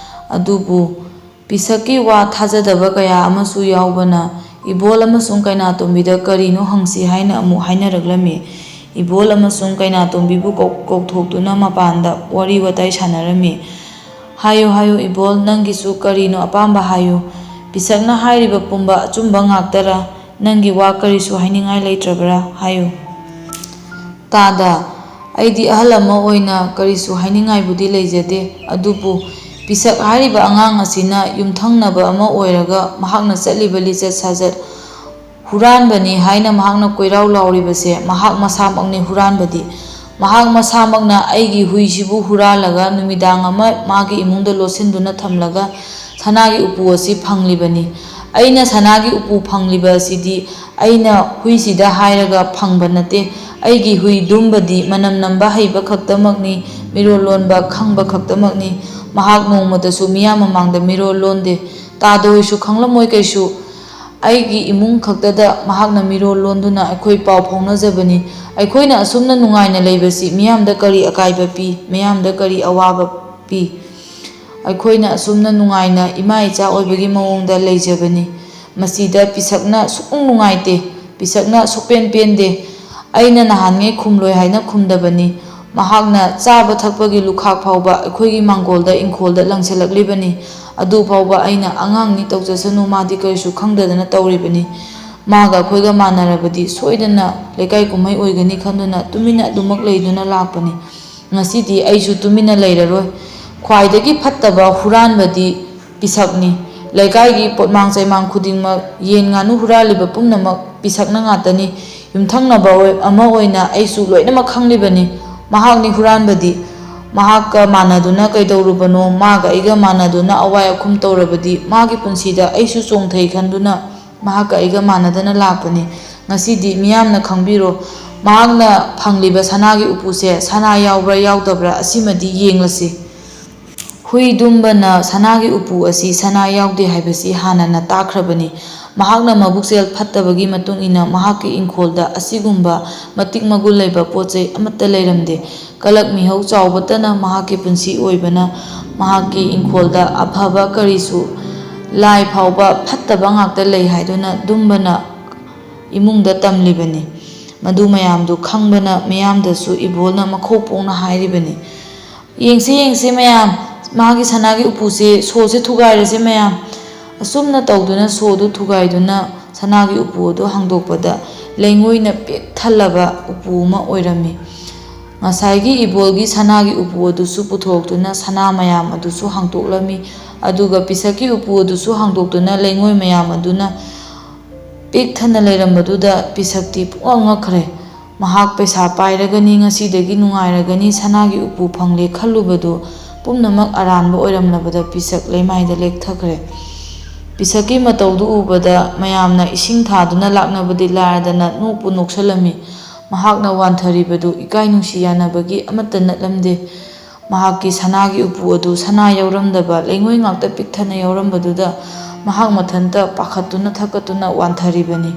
ꯑꯗꯨꯕꯨ ꯄꯤꯁꯛꯀꯤ ꯋꯥ ꯊꯥꯖꯗꯕ ꯀꯌꯥ ꯑꯃꯁꯨ ꯌꯥꯎꯕꯅ ꯏꯕꯣꯜ ꯑꯃꯁꯨꯡ ꯀꯩꯅꯥꯇꯣꯝꯕꯤꯗ ꯀꯔꯤꯅꯣ ꯍꯪꯁꯤ ꯍꯥꯏꯅ ꯑꯃꯨꯛ ꯍꯥꯏꯅꯔꯛꯂꯝꯃꯤ꯫ ꯏꯕꯣꯜ ꯑꯃꯁꯨꯡ ꯀꯩꯅꯥꯇꯣꯝꯕꯤꯕꯨ ꯀꯧ-, ꯀꯧꯊꯣꯛꯇꯨꯅ ꯃꯄꯥꯟꯗ ꯋꯥꯔꯤ ꯋꯥꯇꯥꯏ ꯁꯥꯟꯅꯔꯝꯃꯤ꯫ "ꯍꯥꯏꯌꯨ, ꯍꯥꯏꯌꯨ, ꯏꯕꯣꯜ, ꯅꯪꯒꯤꯁꯨ ꯀꯔꯤꯅꯣ ꯑꯄꯥꯝꯕ ꯍꯥꯏꯌꯨ꯫ ꯄꯤꯁꯛꯅ ꯍꯥꯏꯔꯤꯕ ꯄꯨꯝꯕ ꯑꯆꯨꯝꯕ ꯉꯥꯛꯇꯔꯥ? ꯅꯪꯒꯤ ꯋꯥ ꯀꯔꯤꯁꯨ ꯍꯥꯏꯅꯤꯡꯉꯥꯏ ꯂꯩꯇ꯭ꯔꯕꯔꯥ? ꯍꯥꯏꯌꯨ꯫" "ꯇꯥꯗ, ꯑꯩꯗꯤ ꯑꯍꯜ ꯑꯃ ꯑꯣꯏꯅ ꯀꯔꯤꯁꯨ ꯍꯥꯏꯅꯤꯡꯉꯥꯏꯕꯨꯗꯤ ꯂꯩꯖꯗꯦ, ꯑꯗꯨꯕꯨ ꯄꯤꯁꯛ ꯍꯥꯏꯔꯤꯕ ꯑꯉꯥꯡ ꯑꯁꯤꯅ ꯌꯨꯝꯊꯪꯅꯕ ꯑꯃ ꯑꯣꯏꯔꯒ ꯃꯍꯥꯛꯅ ꯆꯠꯂꯤꯕ ꯂꯤꯆꯠ ꯁꯥꯖꯠ, ꯍꯨꯔꯥꯟꯕꯅꯤ ꯍꯥꯏꯅ ꯃꯍꯥꯛꯅ ꯀꯣꯏꯔꯥꯎ ꯂꯥꯎꯔꯤꯕꯁꯦ, ꯃꯍꯥꯛ ꯃꯁꯥꯃꯛꯅꯤ ꯍꯨꯔꯥꯟꯕꯗꯤ꯫ ꯃꯍꯥꯛ ꯃꯁꯥꯃꯛꯅ ꯑꯩꯒꯤ ꯍꯨꯏꯁꯤꯕꯨ ꯍꯨꯔꯥꯜꯂꯒ ꯅꯨꯃꯤꯗꯥꯡ ꯑꯃ ꯃꯥꯒꯤ ꯏꯃꯨꯡꯗ ꯂꯣꯠꯁꯤꯟꯗꯨꯅ ꯊꯝꯂꯒ ꯁꯅꯥꯒꯤ ꯎꯄꯨ ꯑꯁꯤ ꯐꯪꯂꯤꯕꯅꯤ꯫ ꯑꯩꯅ ꯁꯅꯥꯒꯤ ꯎꯄꯨ ꯐꯪꯂꯤꯕ ꯑꯁꯤꯗꯤ ꯑꯩꯅ ꯍꯨꯏꯁꯤꯗ ꯍꯥꯏꯔꯒ ꯐꯪꯕ ꯅꯠꯇꯦ꯫ ꯑꯩꯒꯤ ꯍꯨꯏ ꯗꯨꯝꯕꯗꯤ ꯃꯅꯝ ꯅꯝꯕ ꯍꯩꯕ ꯈꯛꯇꯃꯛꯅꯤ, ꯃꯤꯔꯣꯜ ꯂꯣꯟꯕ ꯈꯪꯕ ꯈꯛꯇꯃꯛꯅꯤ꯫ ꯃꯍꯥꯛ ꯅꯣꯡꯃꯇꯁꯨ ꯃꯤꯌꯥꯝ ꯃꯃꯥꯡꯗ ꯃꯤꯔꯣꯜ ꯂꯣꯟꯗꯦ꯫ ꯇꯥꯗ ꯍꯣꯏꯁꯨ ꯈꯪꯂꯝꯃꯣꯏ ꯀꯩꯁꯨ꯫ ꯑꯩꯒꯤ ꯏꯃꯨꯡ ꯈꯛꯇꯗ ꯃꯍꯥꯛꯅ ꯃꯤꯔꯣꯜ ꯂꯣꯟꯗꯨꯅ ꯑꯩꯈꯣꯏ ꯄꯥꯎ ꯐꯥꯎꯅꯖꯕꯅꯤ꯫ ꯑꯩꯈꯣꯏꯅ ꯑꯁꯨꯝꯅ ꯅꯨꯡꯉꯥꯏꯅ ꯂꯩꯕꯁꯤ ꯃꯤꯌꯥꯝꯗ ꯀꯔꯤ ꯑꯀꯥꯏꯕ ꯄꯤ? ꯃꯤꯌꯥꯝꯗ ꯀꯔꯤ ꯑꯋꯥꯕ ꯄꯤ? ꯑꯩꯈꯣꯏꯅ ꯑꯁꯨꯝꯅ ꯅꯨꯡꯉꯥꯏꯅ ꯏꯃꯥ ꯏꯆꯥ ꯑꯣꯏꯕꯒꯤ ꯃꯑꯣꯡꯗ ꯂꯩꯖꯕꯅꯤ꯫ ꯃꯁꯤꯗ ꯄꯤꯁꯛꯅ ꯁꯨꯛꯅꯨꯡ ꯅꯨꯡꯉꯥꯏꯇꯦ, ꯄꯤꯁꯛꯅ ꯁꯨꯛꯄꯦꯟ ꯄꯦꯟꯗꯦ꯫ ꯑꯩꯅ ꯅꯍꯥꯟꯉꯩ ꯈꯨꯝꯂꯣꯏ ꯍꯥꯏꯅ ꯈꯨꯝꯗꯕꯅꯤ꯫ ꯃꯍꯥꯛꯅ ꯆꯥꯕ ꯊꯛꯄꯒꯤ ꯂꯨꯈꯥꯛ ꯐꯥꯎꯕ ꯑꯩꯈꯣꯏꯒꯤ ꯃꯥꯡꯒꯣꯜꯗ, ꯏꯪꯈꯣꯜꯗ ꯂꯪꯁꯤꯜꯂꯛꯂꯤꯕꯅꯤ꯫ ꯑꯗꯨ ꯐꯥꯎꯕ ꯑꯩꯅ ꯑꯉꯥꯡꯅꯤ, ꯇꯧꯖꯁꯅꯨ, ꯃꯥꯗꯤ ꯀꯔꯤꯁꯨ ꯈꯪꯗꯗꯅ ꯇꯧꯔꯤꯕꯅꯤ꯫ ꯃꯥꯒ ꯑꯩꯈꯣꯏꯒ ꯃꯥꯟꯅꯔꯕꯗꯤ ꯁꯣꯏꯗꯅ ꯂꯩꯀꯥꯏ ꯀꯨꯝꯍꯩ ꯑꯣꯏꯒꯅꯤ ꯈꯟꯗꯨꯅ ꯇꯨꯃꯤꯟꯅ ꯑꯗꯨꯃꯛ ꯂꯩꯗꯨꯅ ꯂꯥꯛꯄꯅꯤ꯫ ꯉꯁꯤꯗꯤ ꯑꯩꯁꯨ ꯇꯨꯃꯤꯟꯅ ꯂꯩꯔꯔꯣꯏ꯫ ꯈ꯭ꯋꯥꯏꯗꯒꯤ ꯐꯠꯇꯕ ꯍꯨꯔꯥꯟꯕꯗꯤ ꯄꯤꯁꯛꯅꯤ꯫ ꯂꯩꯀꯥꯏꯒꯤ ꯄꯣꯠꯃꯥꯡ ꯆꯩꯃꯥꯡ ꯈꯨꯗꯤꯡꯃꯛ, ꯌꯦꯟ ꯉꯥꯅꯨ ꯍꯨꯔꯥꯜꯂꯤꯕ ꯄꯨꯝꯅꯃꯛ ꯄꯤꯁꯛꯅ ꯉꯥꯛꯇꯅꯤ꯫ ꯌꯨꯝꯊꯪꯅꯕ ꯑꯣꯏ-, ꯑꯃ ꯑꯣꯏꯅ ꯑꯩꯁꯨ ꯂꯣꯏꯅꯃꯛ ꯈꯪꯂꯤꯕꯅꯤ꯫ ꯃꯍꯥꯛꯅꯤ ꯍꯨꯔꯥꯟꯕꯗꯤ꯫ ꯃꯍꯥꯛꯀ ꯃꯥꯟꯅꯗꯨꯅ ꯀꯩꯗꯧꯔꯨꯕꯅꯣ? ꯃꯥꯒ ꯑꯩꯒ ꯃꯥꯟꯅꯗꯨꯅ ꯑꯋꯥꯏ ꯑꯈꯨꯝ ꯇꯧꯔꯕꯗꯤ ꯃꯥꯒꯤ ꯄꯨꯟꯁꯤꯗ ꯑꯩꯁꯨ ꯆꯣꯡꯊꯩ ꯈꯟꯗꯨꯅ ꯃꯍꯥꯛꯀ ꯑꯩꯒ ꯃꯥꯟꯅꯗꯅ ꯂꯥꯛꯄꯅꯤ꯫ ꯉꯁꯤꯗꯤ ꯃꯤꯌꯥꯝꯅ ꯈꯪꯕꯤꯔꯣ, ꯃꯍꯥꯛꯅ ꯐꯪꯂꯤꯕ ꯁꯅꯥꯒꯤ ꯎꯄꯨꯁꯦ ꯁꯅꯥ ꯌꯥꯎꯕ꯭ꯔꯥ ꯌꯥꯎꯗꯕ꯭ꯔꯥ ꯑꯁꯤꯃꯗꯤ ꯌꯦꯡꯂꯁꯤ꯫ ꯍꯨꯏ ꯗꯨꯝꯕꯅ ꯁꯅꯥꯒꯤ ꯎꯄꯨ ꯑꯁꯤ ꯁꯅꯥ ꯌꯥꯎꯗꯦ ꯍꯥꯏꯕꯁꯤ ꯍꯥꯟꯅꯅ ꯇꯥꯈ꯭ꯔꯕꯅꯤ꯫ ꯃꯍꯥꯛꯅ ꯃꯕꯨꯛꯆꯦꯜ ꯐꯠꯇꯕꯒꯤ ꯃꯇꯨꯡ ꯏꯟꯅ ꯃꯍꯥꯛꯀꯤ ꯏꯪꯈꯣꯜꯗ ꯑꯁꯤꯒꯨꯝꯕ ꯃꯇꯤꯛ ꯃꯒꯨꯟ ꯂꯩꯕ ꯄꯣꯠ ꯆꯩ ꯑꯃꯠꯇ ꯂꯩꯔꯝꯗꯦ꯫ ꯀꯂꯛ ꯃꯤꯍꯧ ꯆꯥꯎꯕꯇꯅ ꯃꯍꯥꯛꯀꯤ ꯄꯨꯟꯁꯤ ꯑꯣꯏꯕꯅ ꯃꯍꯥꯛꯀꯤ ꯏꯪꯈꯣꯜꯗ ꯑꯐꯕ ꯀꯔꯤꯁꯨ, ꯂꯥꯏ ꯐꯥꯎꯕ ꯐꯠꯇꯕ ꯉꯥꯛꯇ ꯂꯩ ꯍꯥꯏꯗꯨꯅ ꯗꯨꯝꯕꯅ ꯏꯃꯨꯡꯗ ꯇꯝꯂꯤꯕꯅꯤ꯫ ꯃꯗꯨ ꯃꯌꯥꯝꯗꯨ ꯈꯪꯕꯅ ꯃꯤꯌꯥꯝꯗꯁꯨ ꯏꯕꯣꯜꯅ ꯃꯈꯧ ꯄꯣꯡꯅ ꯍꯥꯏꯔꯤꯕꯅꯤ꯫ "ꯌꯦꯡꯁꯤ, ꯌꯦꯡꯁꯤ ꯃꯌꯥꯝ, ꯃꯥꯒꯤ ꯁꯅꯥꯒꯤ ꯎꯄꯨꯁꯦ, ꯁꯣꯁꯦ ꯊꯨꯒꯥꯏꯔꯁꯦ ꯃꯌꯥꯝ"꯫ ꯑꯁꯨꯝꯅ ꯇꯧꯗꯨꯅ ꯁꯣꯗꯨ ꯊꯨꯒꯥꯏꯗꯨꯅ ꯁꯅꯥꯒꯤ ꯎꯄꯨ ꯑꯗꯨ ꯍꯥꯡꯗꯣꯛꯄꯗ ꯂꯩꯉꯣꯏꯅ ꯄꯤꯛ ꯊꯜꯂꯕ ꯎꯄꯨ ꯑꯃ ꯑꯣꯏꯔꯝꯃꯤ꯫ ꯉꯁꯥꯏꯒꯤ ꯏꯕꯣꯜꯒꯤ ꯁꯅꯥꯒꯤ ꯎꯄꯨ ꯑꯗꯨꯁꯨ ꯄꯨꯊꯣꯛꯇꯨꯅ ꯁꯅꯥ ꯃꯌꯥꯝ ꯑꯗꯨꯁꯨ ꯍꯥꯡꯗꯣꯛꯂꯝꯃꯤ꯫ ꯑꯗꯨꯒ ꯄꯤꯁꯛꯀꯤ ꯎꯄꯨ ꯑꯗꯨꯁꯨ ꯍꯥꯡꯗꯣꯛꯇꯨꯅ ꯂꯩꯉꯣꯏ ꯃꯌꯥꯝ ꯑꯗꯨꯅ ꯄꯤꯛ ꯊꯟꯅ ꯂꯩꯔꯝꯕꯗꯨꯗ ꯄꯤꯁꯛꯇꯤ ꯄꯨꯡꯉꯛ ꯉꯛꯈ꯭ꯔꯦ꯫ ꯃꯍꯥꯛ ꯄꯩꯁꯥ ꯄꯥꯏꯔꯒꯅꯤ, ꯉꯁꯤꯗꯒꯤ ꯅꯨꯡꯉꯥꯏꯔꯒꯅꯤ, ꯁꯅꯥꯒꯤ ꯎꯄꯨ ꯐꯪꯂꯦ ꯈꯜꯂꯨꯕꯗꯨ ꯄꯨꯝꯅꯃꯛ ꯑꯔꯥꯟꯕ ꯑꯣꯏꯔꯝꯂꯕꯗ ꯄꯤꯁꯛ ꯂꯩꯃꯥꯏꯗ ꯂꯦꯛꯊꯈ꯭ꯔꯦ꯫ ꯄꯤꯁꯛꯀꯤ ꯃꯇꯧꯗꯨ ꯎꯕꯗ ꯃꯌꯥꯝꯅ ꯏꯁꯤꯡ ꯊꯥꯗꯨꯅ ꯂꯥꯛꯅꯕꯗꯤ ꯂꯥꯏꯔꯗꯅ ꯅꯣꯛꯄꯨ ꯅꯣꯛꯁꯜꯂꯝꯃꯤ꯫ ꯃꯍꯥꯛꯅ ꯋꯥꯟꯊꯔꯤꯕꯗꯨ ꯏꯀꯥꯏ ꯅꯨꯡꯁꯤ ꯌꯥꯅꯕꯒꯤ ꯑꯃꯠꯇ ꯅꯠꯂꯝꯗꯦ꯫ ꯃꯍꯥꯛꯀꯤ ꯁꯅꯥꯒꯤ ꯎꯄꯨ ꯑꯗꯨ ꯁꯅꯥ ꯌꯥꯎꯔꯝꯗꯕ, ꯂꯩꯉꯣꯏ ꯉꯥꯛꯇ ꯄꯤꯛꯊꯟꯅ ꯌꯥꯎꯔꯝꯕꯗꯨꯗ ꯃꯍꯥꯛ ꯃꯊꯟꯇ ꯄꯥꯈꯠꯇꯨꯅ ꯊꯛꯀꯠꯇꯨꯅ ꯋꯥꯟꯊꯔꯤꯕꯅꯤ꯫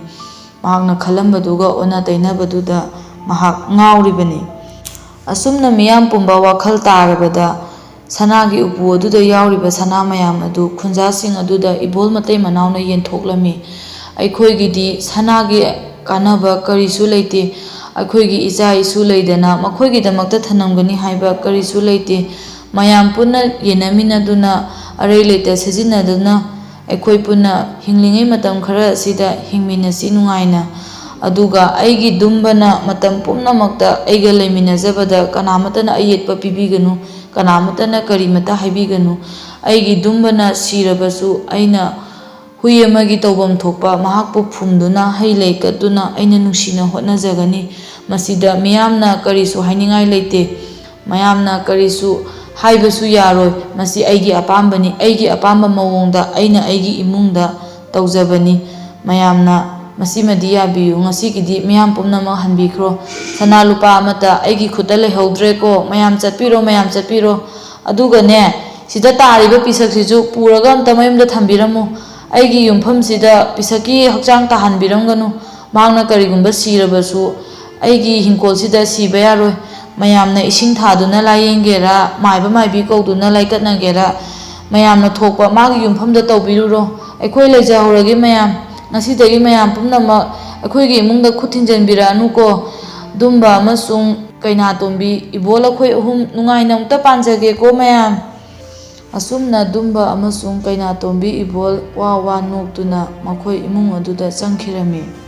ꯃꯍꯥꯛꯅ ꯈꯜꯂꯝꯕꯗꯨꯒ ꯑꯣꯟꯅ ꯇꯩꯅꯕꯗꯨꯗ ꯃꯍꯥꯛ ꯉꯥꯎꯔꯤꯕꯅꯤ꯫ ꯑꯁꯨꯝꯅ ꯃꯤꯌꯥꯝ ꯄꯨꯝꯕ ꯋꯥꯈꯜ ꯇꯥꯔꯕꯗ ꯁꯅꯥꯒꯤ ꯎꯄꯨ ꯑꯗꯨꯗ ꯌꯥꯎꯔꯤꯕ ꯁꯅꯥ ꯃꯌꯥꯝ ꯑꯗꯨ ꯈꯨꯟꯖꯥꯁꯤꯡ ꯑꯗꯨꯗ ꯏꯕꯣꯜ ꯃꯇꯩ ꯃꯅꯥꯎꯅ ꯌꯦꯟꯊꯣꯛꯂꯝꯃꯤ꯫ "ꯑꯩꯈꯣꯏꯒꯤꯗꯤ ꯁꯅꯥꯒꯤ ꯀꯥꯟꯅꯕ ꯀꯔꯤꯁꯨ ꯂꯩꯇꯦ, ꯑꯩꯈꯣꯏꯒꯤ ꯏꯆꯥ ꯏꯁꯨ ꯂꯩꯗꯅ ꯃꯈꯣꯏꯒꯤꯗꯃꯛꯇ ꯊꯅꯝꯒꯅꯤ ꯍꯥꯏꯕ ꯀꯔꯤꯁꯨ ꯂꯩꯇꯦ꯫ ꯃꯌꯥꯝ ꯄꯨꯟꯅ ꯌꯦꯟꯅꯃꯤꯟꯅꯗꯨꯅ ꯑꯔꯩ ꯂꯩꯇ ꯁꯤꯖꯤꯟꯅꯗꯨꯅ ꯑꯩꯈꯣꯏ ꯄꯨꯟꯅ ꯍꯤꯡꯂꯤꯉꯩ ꯃꯇꯝ ꯈꯔ ꯑꯁꯤꯗ ꯍꯤꯡꯃꯤꯟꯅꯁꯤ ꯅꯨꯡꯉꯥꯏꯅ"꯫ ꯑꯗꯨꯒ ꯑꯩꯒꯤ ꯗꯨꯝꯕꯅ ꯃꯇꯝ ꯄꯨꯝꯅꯃꯛꯇ ꯑꯩꯒ ꯂꯩꯃꯤꯟꯅꯖꯕꯗ ꯀꯅꯥꯃꯠꯇꯅ ꯑꯌꯦꯠꯄ ꯄꯤꯕꯤꯒꯅꯨ, ꯀꯅꯥꯃꯠꯇꯅ ꯀꯔꯤꯃꯠꯇ ꯍꯥꯏꯕꯤꯒꯅꯨ꯫ ꯑꯩꯒꯤ ꯗꯨꯝꯕꯅ ꯁꯤꯔꯕꯁꯨ ꯑꯩꯅ ꯍꯨꯏ ꯑꯃꯒꯤ ꯇꯧꯐꯝ ꯊꯣꯛꯄ ꯃꯍꯥꯛꯄꯨ ꯐꯨꯝꯗꯨꯅ ꯍꯩ ꯂꯩ ꯀꯠꯇꯨꯅ ꯑꯩꯅ ꯅꯨꯡꯁꯤꯅ ꯍꯣꯠꯅꯖꯒꯅꯤ꯫ ꯃꯁꯤꯗ ꯃꯤꯌꯥꯝꯅ ꯀꯔꯤꯁꯨ ꯍꯥꯏꯅꯤꯡꯉꯥꯏ ꯂꯩꯇꯦ꯫ ꯃꯌꯥꯝꯅ ꯀꯔꯤꯁꯨ ꯍꯥꯏꯕꯁꯨ ꯌꯥꯔꯣꯏ꯫ ꯃꯁꯤ ꯑꯩꯒꯤ ꯑꯄꯥꯝꯕꯅꯤ꯫ ꯑꯩꯒꯤ ꯑꯄꯥꯝꯕ ꯃꯑꯣꯡꯗ ꯑꯩꯅ ꯑꯩꯒꯤ ꯏꯃꯨꯡꯗ ꯇꯧꯖꯕꯅꯤ꯫ ꯃꯌꯥꯝꯅ ꯃꯁꯤꯃꯗꯤ ꯌꯥꯕꯤꯌꯨ꯫ ꯉꯁꯤꯒꯤꯗꯤ ꯃꯤꯌꯥꯝ ꯄꯨꯝꯅꯃꯛ ꯍꯟꯕꯤꯈ꯭ꯔꯣ꯫ ꯁꯅꯥ ꯂꯨꯄꯥ ꯑꯃꯠꯇ ꯑꯩꯒꯤ ꯈꯨꯠꯇ ꯂꯩꯍꯧꯗ꯭ꯔꯦꯀꯣ꯫ ꯃꯌꯥꯝ ꯆꯠꯄꯤꯔꯣ, ꯃꯌꯥꯝ ꯆꯠꯄꯤꯔꯣ꯫ ꯑꯗꯨꯒꯅꯦ, ꯁꯤꯗ ꯇꯥꯔꯤꯕ ꯄꯤꯁꯛꯁꯤꯁꯨ ꯄꯨꯔꯒ ꯑꯝꯇ ꯃꯌꯨꯝꯗ ꯊꯝꯕꯤꯔꯝꯃꯨ꯫ ꯑꯩꯒꯤ ꯌꯨꯝꯐꯝꯁꯤꯗ ꯄꯤꯁꯛꯀꯤ ꯍꯛꯆꯥꯡ ꯇꯥꯍꯟꯕꯤꯔꯝꯒꯅꯨ꯫ ꯃꯍꯥꯛꯅ ꯀꯔꯤꯒꯨꯝꯕ ꯁꯤꯔꯕꯁꯨ ꯑꯩꯒꯤ ꯍꯤꯡꯈꯣꯜꯁꯤꯗ ꯁꯤꯕ ꯌꯥꯔꯣꯏ꯫ ꯃꯌꯥꯝꯅ ꯏꯁꯤꯡ ꯊꯥꯗꯨꯅ ꯂꯥꯌꯦꯡꯒꯦꯔꯥ, ꯃꯥꯏꯕ ꯃꯥꯏꯕꯤ ꯀꯧꯗꯨꯅ ꯂꯥꯏꯀꯠꯅꯒꯦꯔꯥ, ꯃꯌꯥꯝꯅ ꯊꯣꯛꯄ ꯃꯥꯒꯤ ꯌꯨꯝꯐꯝꯗ ꯇꯧꯕꯤꯔꯨꯔꯣ꯫ ꯑꯩꯈꯣꯏ ꯂꯩꯖꯍꯧꯔꯒꯦ ꯃꯌꯥꯝ꯫ ꯉꯁꯤꯗꯒꯤ ꯃꯌꯥꯝ ꯄꯨꯝꯅꯃꯛ ꯑꯩꯈꯣꯏꯒꯤ ꯏꯃꯨꯡꯗ ꯈꯨꯠ ꯊꯤꯟꯖꯤꯟꯕꯤꯔꯛꯑꯅꯨꯀꯣ꯫ ꯗꯨꯝꯕ ꯑꯃꯁꯨꯡ ꯀꯩꯅꯥꯇꯣꯝꯕꯤ, ꯏꯕꯣꯜ ꯑꯩꯈꯣꯏ ꯑꯍꯨꯝ ꯅꯨꯡꯉꯥꯏꯅ ꯑꯃꯨꯛꯇ ꯄꯥꯟꯖꯒꯦꯀꯣ ꯃꯌꯥꯝ꯫ ꯑꯁꯨꯝꯅ ꯗꯨꯝꯕ ꯑꯃꯁꯨꯡ ꯀꯩꯅꯥꯇꯣꯝꯕꯤ ꯏꯕꯣꯜ ꯋꯥ ꯋꯥ ꯅꯣꯛꯇꯨꯅ ꯃꯈꯣꯏ ꯏꯃꯨꯡ ꯑꯗꯨꯗ ꯆꯪꯈꯤꯔꯝꯃꯤ꯫